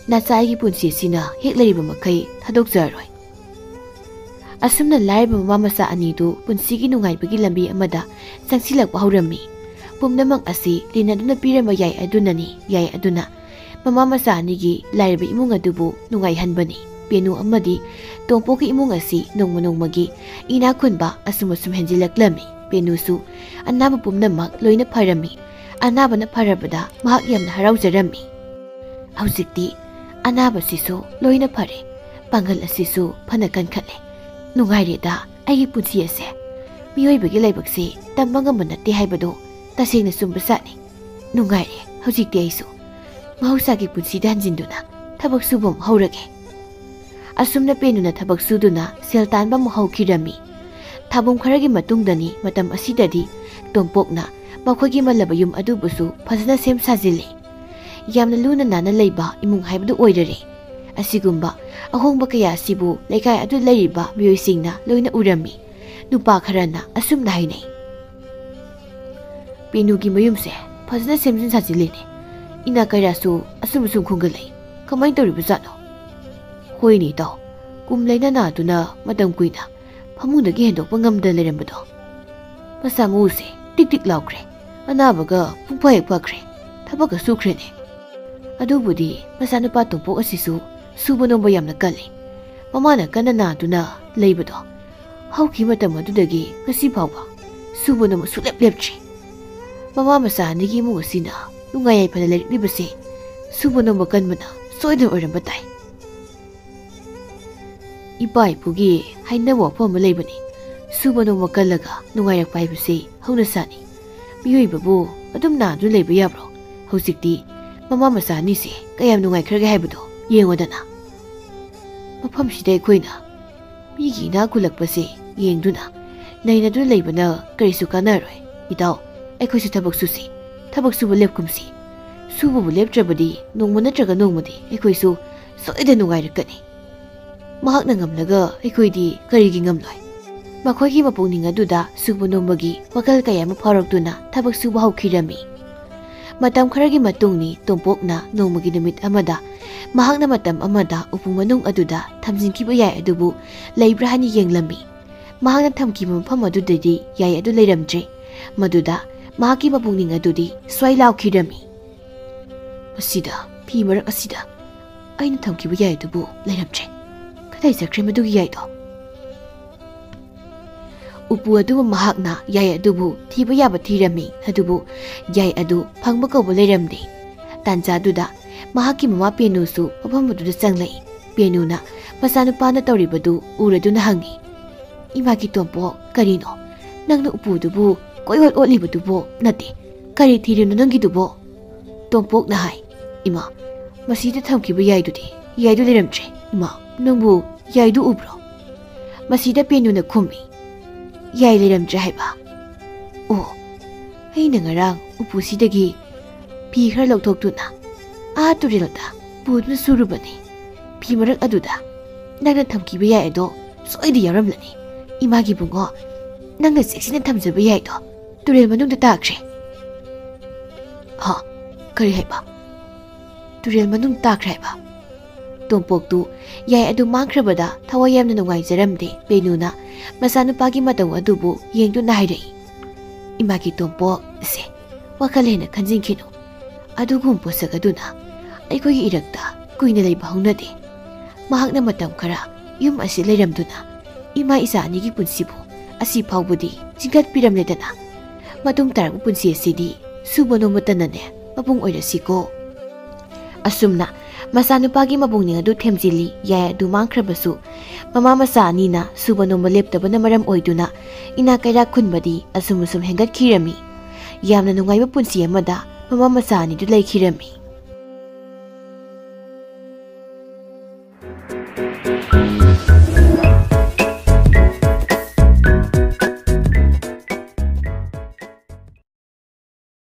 ꯅꯆꯥ ꯑꯩꯒꯤ ꯄꯨꯟꯁꯤ ꯑꯁꯤꯅ ꯍꯦꯛ ꯂꯩꯔꯤꯕ ꯃꯈꯩ ꯊꯥꯗꯣꯛꯆꯔꯔꯣꯏ꯫ ꯑꯁꯨꯝꯅ ꯂꯥꯏꯔꯕ ꯃꯃꯥ ꯃꯆꯥ ꯑꯅꯤꯗꯨ ꯄꯨꯟꯁꯤꯒꯤ ꯅꯨꯡꯉꯥꯏꯕꯒꯤ ꯂꯝꯕꯤ ꯑꯃꯗ ꯆꯪꯁꯤꯜꯂꯛꯄ ꯍꯧꯔꯝꯃꯤ꯫ ꯄꯨꯝꯅꯃꯛ ꯑꯁꯤ ꯂꯤꯟ ꯑꯗꯨꯅ ꯄꯤꯔꯝꯕ ꯌꯥꯏ ꯑꯗꯨꯅꯅꯤ, ꯌꯥꯏ ꯑꯗꯨꯅ꯫ ꯃꯃꯥ ꯃꯆꯥ ꯑꯅꯤꯒꯤ ꯂꯥꯏꯔꯕ ꯏꯃꯨꯡ ꯑꯗꯨꯕꯨ ꯅꯨꯡꯉꯥꯏꯍꯟꯕꯅꯤ꯫ ꯄꯦꯅꯨ ꯑꯃꯗꯤ ꯇꯣꯝꯄꯣꯛꯀꯤ ꯏꯃꯨꯡ ꯑꯁꯤ ꯅꯣꯡꯃ ꯅꯣꯡꯃꯒꯤ ꯏꯅꯥꯛ ꯈꯨꯟꯕ ꯑꯁꯨꯝ ꯑꯁꯨꯝ ꯍꯦꯟꯖꯤꯜꯂꯛꯂꯝꯃꯤ꯫ ꯄꯦꯅꯨꯁꯨ ꯑꯅꯥꯕ ꯄꯨꯝꯅꯃꯛ ꯂꯣꯏꯅ ꯐꯔꯝꯃꯤ꯫ ꯑꯅꯥꯕꯅ ꯐꯔꯕꯗ ꯃꯍꯥꯛ ꯌꯥꯝꯅ ꯍꯔꯥꯎꯖꯔꯝꯃꯤ꯫ ꯍꯧꯖꯤꯛꯇꯤ ꯑꯅꯥꯕꯁꯤꯁꯨ ꯂꯣꯏꯅ ꯐꯔꯦ, ꯄꯥꯡꯒꯜ ꯑꯁꯤꯁꯨ ꯐꯅ ꯀꯟꯈꯠꯂꯦ꯫ ꯅꯨꯡꯉꯥꯏꯔꯦꯗ ꯑꯩꯒꯤ ꯄꯨꯟꯁꯤ ꯑꯁꯦ꯫ ꯃꯤꯑꯣꯏꯕꯒꯤ ꯂꯥꯏꯕꯛꯁꯦ ꯇꯝꯕ ꯉꯝꯕ ꯅꯠꯇꯦ ꯍꯥꯏꯕꯗꯣ ꯇꯁꯦꯡꯅ ꯆꯨꯝꯕ ꯖꯥꯠꯅꯤ꯫ ꯅꯨꯡꯉꯥꯏꯔꯦ ꯍꯧꯖꯤꯛꯇꯤ ꯑꯩꯁꯨ꯫ ꯃꯍꯧꯁꯥꯒꯤ ꯄꯨꯟꯁꯤꯗ ꯍꯟꯖꯤꯟꯗꯨꯅ ꯊꯕꯛ ꯁꯨꯕ ꯑꯃꯨꯛ ꯍꯧꯔꯒꯦ꯫ ꯑꯁꯨꯝꯅ ꯄꯦꯅꯨꯅ ꯊꯕꯛ ꯁꯨꯗꯨꯅ ꯁꯦꯜ ꯇꯥꯟꯕ ꯑꯃꯨꯛ ꯍꯧꯈꯤꯔꯝꯃꯤ꯫ ꯊꯥꯕꯨꯝ ꯈꯔꯒꯤ ꯃꯇꯨꯡꯗꯅꯤ ꯃꯇꯝ ꯑꯁꯤꯗꯗꯤ ꯇꯣꯝꯄꯣꯛꯅ ꯃꯈꯣꯏꯒꯤ ꯃꯜꯂꯕ ꯌꯨꯝ ꯑꯗꯨꯕꯨꯁꯨ ꯐꯖꯅ ꯁꯦꯝ ꯁꯥꯖꯤꯜꯂꯤ꯫ ꯌꯥꯝꯅ ꯂꯨꯅ ꯅꯥꯟꯅ ꯂꯩꯕ ꯏꯃꯨꯡ ꯍꯥꯏꯕꯗꯨ ꯑꯣꯏꯔꯔꯦ꯫ ꯑꯁꯤꯒꯨꯝꯕ ꯑꯍꯣꯡꯕ ꯀꯌꯥ ꯑꯁꯤꯕꯨ ꯂꯩꯀꯥꯏ ꯑꯗꯨ ꯂꯩꯔꯤꯕ ꯃꯤꯑꯣꯏꯁꯤꯡꯅ ꯂꯣꯏꯅ ꯎꯔꯝꯃꯤ꯫ ꯅꯨꯄꯥ ꯈꯔꯅ ꯑꯁꯨꯝꯅ ꯍꯥꯏꯅꯩ, "ꯄꯦꯅꯨꯒꯤ ꯃꯌꯨꯝꯁꯦ ꯐꯖꯅ ꯁꯦꯝꯖꯤꯟ ꯁꯥꯖꯤꯜꯂꯤꯅꯦ꯫ ꯏꯅꯥ ꯀꯩꯔꯥꯁꯨ ꯑꯁꯨꯝ ꯑꯁꯨꯝ ꯈꯨꯝꯒꯠꯂꯛꯏ꯫ ꯀꯃꯥꯏꯅ ꯇꯧꯔꯤꯕꯖꯥꯠꯅꯣ?" "ꯍꯣꯏꯅꯦ ꯏꯇꯥꯎ, ꯀꯨꯝ ꯂꯩꯅ ꯅꯥꯗꯨꯅ ꯃꯇꯝ ꯀꯨꯏꯅ ꯐꯃꯨꯡꯗꯒꯤ ꯍꯦꯟꯗꯣꯛꯄ ꯉꯝꯗ ꯂꯩꯔꯝꯕꯗꯣ꯫ ꯃꯁꯥ ꯃꯎꯁꯦ ꯇꯤꯛ ꯇꯤꯛ ꯂꯥꯎꯈ꯭ꯔꯦ꯫ ꯑꯅꯥꯕꯒ ꯄꯨꯡꯐꯥ ꯍꯦꯛ ꯐꯈ꯭ꯔꯦ꯫ ꯊꯕꯛꯀ ꯁꯨꯈ꯭ꯔꯦꯅꯦ꯫ ꯑꯗꯨꯕꯨꯗꯤ ꯃꯆꯥꯅꯨꯄꯥ ꯇꯣꯝꯄꯣꯛ ꯑꯁꯤꯁꯨ ꯁꯨꯕ ꯅꯣꯝꯕ ꯌꯥꯝꯅ ꯀꯜꯂꯤ꯫ ꯃꯃꯥꯅ ꯀꯟꯅ ꯅꯥꯗꯨꯅ ꯂꯩꯕꯗꯣ ꯍꯧꯈꯤꯕ ꯃꯇꯝ ꯑꯗꯨꯗꯒꯤ ꯉꯁꯤ ꯐꯥꯎꯕ ꯁꯨꯕ ꯅꯣꯝꯕ ꯁꯨꯡꯂꯦꯞ ꯂꯦꯞꯇ꯭ꯔꯤ꯫ ꯃꯃꯥ ꯃꯆꯥ ꯑꯅꯤꯒꯤ ꯏꯃꯨꯡ ꯑꯁꯤꯅ ꯅꯨꯡꯉꯥꯏ ꯌꯥꯏꯐꯅ ꯂꯩꯔꯛꯂꯤꯕꯁꯦ ꯁꯨꯕ ꯅꯣꯝꯕ ꯀꯟꯕꯅ ꯁꯣꯏꯗꯅ ꯑꯣꯏꯔꯝꯕ ꯇꯥꯏ꯫ ꯏꯄꯥ ꯏꯄꯨꯒꯤ ꯍꯥꯏꯅꯕ ꯋꯥꯐꯝ ꯑꯃ ꯂꯩꯕꯅꯤ, ꯁꯨꯕ ꯅꯣꯝꯕ ꯀꯜꯂꯒ ꯅꯨꯡꯉꯥꯏꯔꯛꯄ ꯍꯥꯏꯕꯁꯤ ꯍꯧꯅꯁꯥꯅꯤ꯫ ꯃꯤꯑꯣꯏꯕꯕꯨ ꯑꯗꯨꯝ ꯅꯥꯗꯨꯅ ꯂꯩꯕ ꯌꯥꯕ꯭ꯔꯣ? ꯍꯧꯖꯤꯛꯇꯤ ꯃꯃꯥ ꯃꯆꯥ ꯑꯅꯤꯁꯦ ꯀꯌꯥꯝ ꯅꯨꯡꯉꯥꯏꯈ꯭ꯔꯒꯦ ꯍꯥꯏꯕꯗꯣ ꯌꯦꯡꯉꯣꯗꯅ꯫ ꯃꯐꯝꯁꯤꯗ ꯑꯩꯈꯣꯏꯅ ꯃꯤꯒꯤ ꯏꯅꯥꯛ ꯈꯨꯜꯂꯛꯄꯁꯦ ꯌꯦꯡꯗꯨꯅ ꯅꯩꯅꯗꯨꯅ ꯂꯩꯕꯅ ꯀꯔꯤꯁꯨ ꯀꯥꯟꯅꯔꯣꯏ꯫ ꯏꯇꯥꯎ, ꯑꯩꯈꯣꯏꯁꯨ ꯊꯕꯛ ꯁꯨꯁꯤ, ꯊꯕꯛ ꯁꯨꯕ ꯂꯦꯞꯀꯨꯝꯁꯤ꯫ ꯁꯨꯕꯕꯨ ꯂꯦꯞꯇ꯭ꯔꯕꯗꯤ ꯅꯣꯡꯃ ꯅꯠꯇ꯭ꯔꯒ ꯅꯣꯡꯃꯗꯤ ꯑꯩꯈꯣꯏꯁꯨ ꯁꯣꯏꯗꯅ ꯅꯨꯡꯉꯥꯏꯔꯛꯀꯅꯤ꯫ ꯃꯍꯥꯛꯅ ꯉꯝꯂꯒ ꯑꯩꯈꯣꯏꯗꯤ ꯀꯔꯤꯒꯤ ꯉꯝꯂꯣꯏ?" ꯃꯈꯣꯏꯒꯤ ꯃꯄꯨꯛꯅꯤꯡ ꯑꯗꯨꯗ ꯁꯨꯕ ꯅꯣꯝꯕꯒꯤ ꯋꯥꯈꯜ ꯀꯌꯥ ꯑꯃ ꯐꯥꯎꯔꯛꯇꯨꯅ ꯊꯕꯛ ꯁꯨꯕ ꯍꯧꯈꯤꯔꯝꯃꯤ꯫ ꯃꯇꯝ ꯈꯔꯒꯤ ꯃꯇꯨꯡꯅꯤ ꯇꯣꯝꯄꯣꯛꯅ ꯅꯣꯡꯃꯒꯤ ꯅꯨꯃꯤꯠ ꯑꯃꯗ ꯃꯍꯥꯛꯅ ꯃꯇꯝ ꯑꯃꯗ ꯎꯄꯨ ꯃꯅꯨꯡ ꯑꯗꯨꯗ ꯊꯝꯖꯤꯟꯈꯤꯕ ꯌꯥꯏ ꯑꯗꯨꯕꯨ ꯂꯩꯕ꯭ꯔꯥ ꯍꯥꯏꯅ ꯌꯦꯡꯂꯝꯃꯤ꯫ ꯃꯍꯥꯛꯅ ꯊꯝꯈꯤꯕ ꯃꯐꯝ ꯑꯗꯨꯗꯗꯤ ꯌꯥꯏ ꯑꯗꯨ ꯂꯩꯔꯝꯗ꯭ꯔꯦ꯫ ꯃꯗꯨꯗ ꯃꯍꯥꯛꯀꯤ ꯃꯄꯨꯛꯅꯤꯡ ꯑꯗꯨꯗꯤ ꯁ꯭ꯋꯥꯏ ꯂꯥꯎꯈꯤꯔꯝꯃꯤ꯫ "ꯃꯁꯤꯗ ꯐꯤ ꯃꯔꯛ ꯑꯁꯤꯗ ꯑꯩꯅ ꯊꯝꯈꯤꯕ ꯌꯥꯏ ꯑꯗꯨꯕꯨ ꯂꯩꯔꯝꯗ꯭ꯔꯦ꯫ ꯀꯗꯥꯏ ꯆꯠꯈ꯭ꯔꯦ ꯃꯗꯨꯒꯤ ꯌꯥꯏꯗꯣ? ꯎꯄꯨ ꯑꯗꯨꯕꯨ ꯃꯍꯥꯛꯅ ꯌꯥꯏ ꯑꯗꯨꯕꯨ ꯊꯤꯕ ꯌꯥꯕ ꯊꯤꯔꯝꯃꯤ, ꯑꯗꯨꯕꯨ ꯌꯥꯏ ꯑꯗꯨ ꯐꯪꯕ ꯀꯧꯕ ꯂꯩꯔꯝꯗꯦ꯫ ꯇꯥꯟꯖꯥꯗꯨꯗ ꯃꯍꯥꯛꯀꯤ ꯃꯃꯥ ꯄꯦꯅꯨꯁꯨ ꯃꯐꯝ ꯑꯗꯨꯗ ꯆꯪꯂꯛꯏ꯫ ꯄꯦꯅꯨꯅ ꯃꯆꯥꯅꯨꯄꯥꯅ ꯇꯧꯔꯤꯕꯗꯨ ꯎꯔꯗꯨꯅ ꯍꯪꯉꯤ, "ꯏꯃꯥꯒꯤ ꯇꯣꯝꯄꯣꯛ, ꯀꯔꯤꯅꯣ? ꯅꯪꯅ ꯎꯄꯨꯗꯨꯕꯨ ꯀꯣꯏꯑꯣꯠ ꯑꯣꯠꯂꯤꯕꯗꯨꯕꯨ? ꯅꯠꯇꯦ, ꯀꯔꯤ ꯊꯤꯔꯤꯅꯣ ꯅꯪꯒꯤꯗꯨꯕꯣ?" ꯇꯣꯝꯄꯣꯛꯅ ꯍꯥꯏ, "ꯏꯃꯥ, ꯃꯁꯤꯗ ꯊꯝꯈꯤꯕ ꯌꯥꯏꯗꯨꯗꯤ? ꯌꯥꯏꯗꯨ ꯂꯩꯔꯝꯗ꯭ꯔꯦ꯫ ꯏꯃꯥ, ꯅꯪꯕꯨ ꯌꯥꯏꯗꯨ ꯎꯕ꯭ꯔꯣ?" ꯃꯁꯤꯗ ꯄꯦꯅꯨꯅ ꯈꯨꯝꯃꯤ, "ꯌꯥꯏ ꯂꯩꯔꯝꯗ꯭ꯔꯦ ꯍꯥꯏꯕ? ꯑꯣ, ꯑꯩꯅ ꯉꯔꯥꯡ ꯎꯄꯨꯁꯤꯗꯒꯤ ꯐꯤ ꯈꯔ ꯂꯧꯊꯣꯛꯇꯨꯅ ꯑꯥ ꯇꯨꯔꯦꯜꯗ ꯄꯨꯗꯨꯅ ꯁꯨꯔꯨꯕꯅꯤ꯫ ꯐꯤ ꯃꯔꯛ ꯑꯗꯨꯗ ꯅꯪꯅ ꯊꯝꯈꯤꯕ ꯌꯥꯏ ꯑꯗꯣ ꯁꯣꯏꯗ ꯌꯥꯎꯔꯝꯂꯅꯤ꯫ ꯏꯃꯥꯒꯤ ꯕꯨꯡꯉꯣ, ꯅꯪꯅ ꯆꯦꯛꯁꯤꯟꯅ ꯊꯝꯖꯕ ꯌꯥꯏꯗꯣ ꯇꯨꯔꯦꯜ ꯃꯅꯨꯡꯗ ꯇꯥꯈ꯭ꯔꯦ꯫" "ꯍꯥ? ꯀꯔꯤ ꯍꯥꯏꯕ? ꯇꯨꯔꯦꯜ ꯃꯅꯨꯡ ꯇꯥꯈ꯭ꯔꯦ ꯍꯥꯏꯕ?" ꯇꯣꯝꯄꯣꯛꯇꯨ ꯌꯥꯏ ꯑꯗꯨ ꯃꯥꯡꯈ꯭ꯔꯕꯗ ꯊꯋꯥꯏ ꯌꯥꯝꯅ ꯅꯨꯡꯉꯥꯏꯖꯔꯝꯗꯦ꯫ ꯄꯦꯅꯨꯅ ꯃꯆꯥꯅꯨꯄꯥꯒꯤ ꯃꯇꯧ ꯑꯗꯨꯕꯨ ꯌꯦꯡꯗꯨꯅ ꯍꯥꯏꯔꯛꯏ, "ꯏꯃꯥꯒꯤ ꯇꯣꯝꯄꯣꯛ, ꯁꯦ, ꯋꯥꯈꯜ ꯍꯦꯟꯅ ꯈꯟꯖꯤꯟꯈꯤꯅꯨ꯫ ꯑꯗꯨꯒꯨꯝꯕ ꯄꯣꯠꯁꯛ ꯑꯗꯨꯅ ꯑꯩꯈꯣꯏꯒꯤ ꯏꯔꯛꯇ ꯀꯨꯏꯅ ꯂꯩꯕ ꯍꯧꯅꯗꯦ꯫ ꯃꯍꯥꯛꯅ ꯃꯇꯝ ꯈꯔ ꯌꯨꯝ ꯑꯁꯤ ꯂꯩꯔꯝꯗꯨꯅ ꯏꯃꯥ ꯏꯆꯥ ꯑꯅꯤꯒꯤ ꯄꯨꯟꯁꯤꯕꯨ ꯑꯁꯤ ꯐꯥꯎꯕꯗꯤ ꯆꯤꯡꯈꯠꯄꯤꯔꯝꯂꯦꯗꯅ꯫ ꯃꯇꯨꯡ ꯇꯥꯔꯛꯄ ꯄꯨꯟꯁꯤ ꯑꯁꯤꯗꯤ ꯁꯨꯕ ꯅꯣꯝꯕꯇꯅꯅꯦ ꯃꯄꯨꯡ ꯑꯣꯏꯔꯁꯤꯀꯣ꯫" ꯑꯁꯨꯝꯅ ꯃꯆꯥꯅꯨꯄꯥꯒꯤ ꯃꯄꯨꯛꯅꯤꯡ ꯑꯗꯨ ꯊꯦꯝꯖꯤꯜꯂꯤ꯫ ꯌꯥꯏ ꯑꯗꯨ ꯃꯥꯡꯈ꯭ꯔꯕꯁꯨ ꯃꯃꯥ ꯃꯆꯥ ꯑꯅꯤꯅ ꯁꯨꯕ ꯅꯣꯝꯕ ꯂꯦꯞꯇꯕꯅ ꯃꯔꯝ ꯑꯣꯏꯗꯨꯅ ꯏꯅꯥꯛ ꯀꯩꯔꯥꯛ ꯈꯨꯟꯕꯗꯤ ꯑꯁꯨꯝ ꯑꯁꯨꯝ ꯍꯦꯟꯒꯠꯈꯤꯔꯝꯃꯤ꯫ ꯌꯥꯝꯅ ꯅꯨꯡꯉꯥꯏꯕ ꯄꯨꯟꯁꯤ ꯑꯃꯗ ꯃꯃꯥ ꯃꯆꯥ ꯑꯅꯤꯗꯨ ꯂꯩꯈꯤꯔꯝꯃꯤ꯫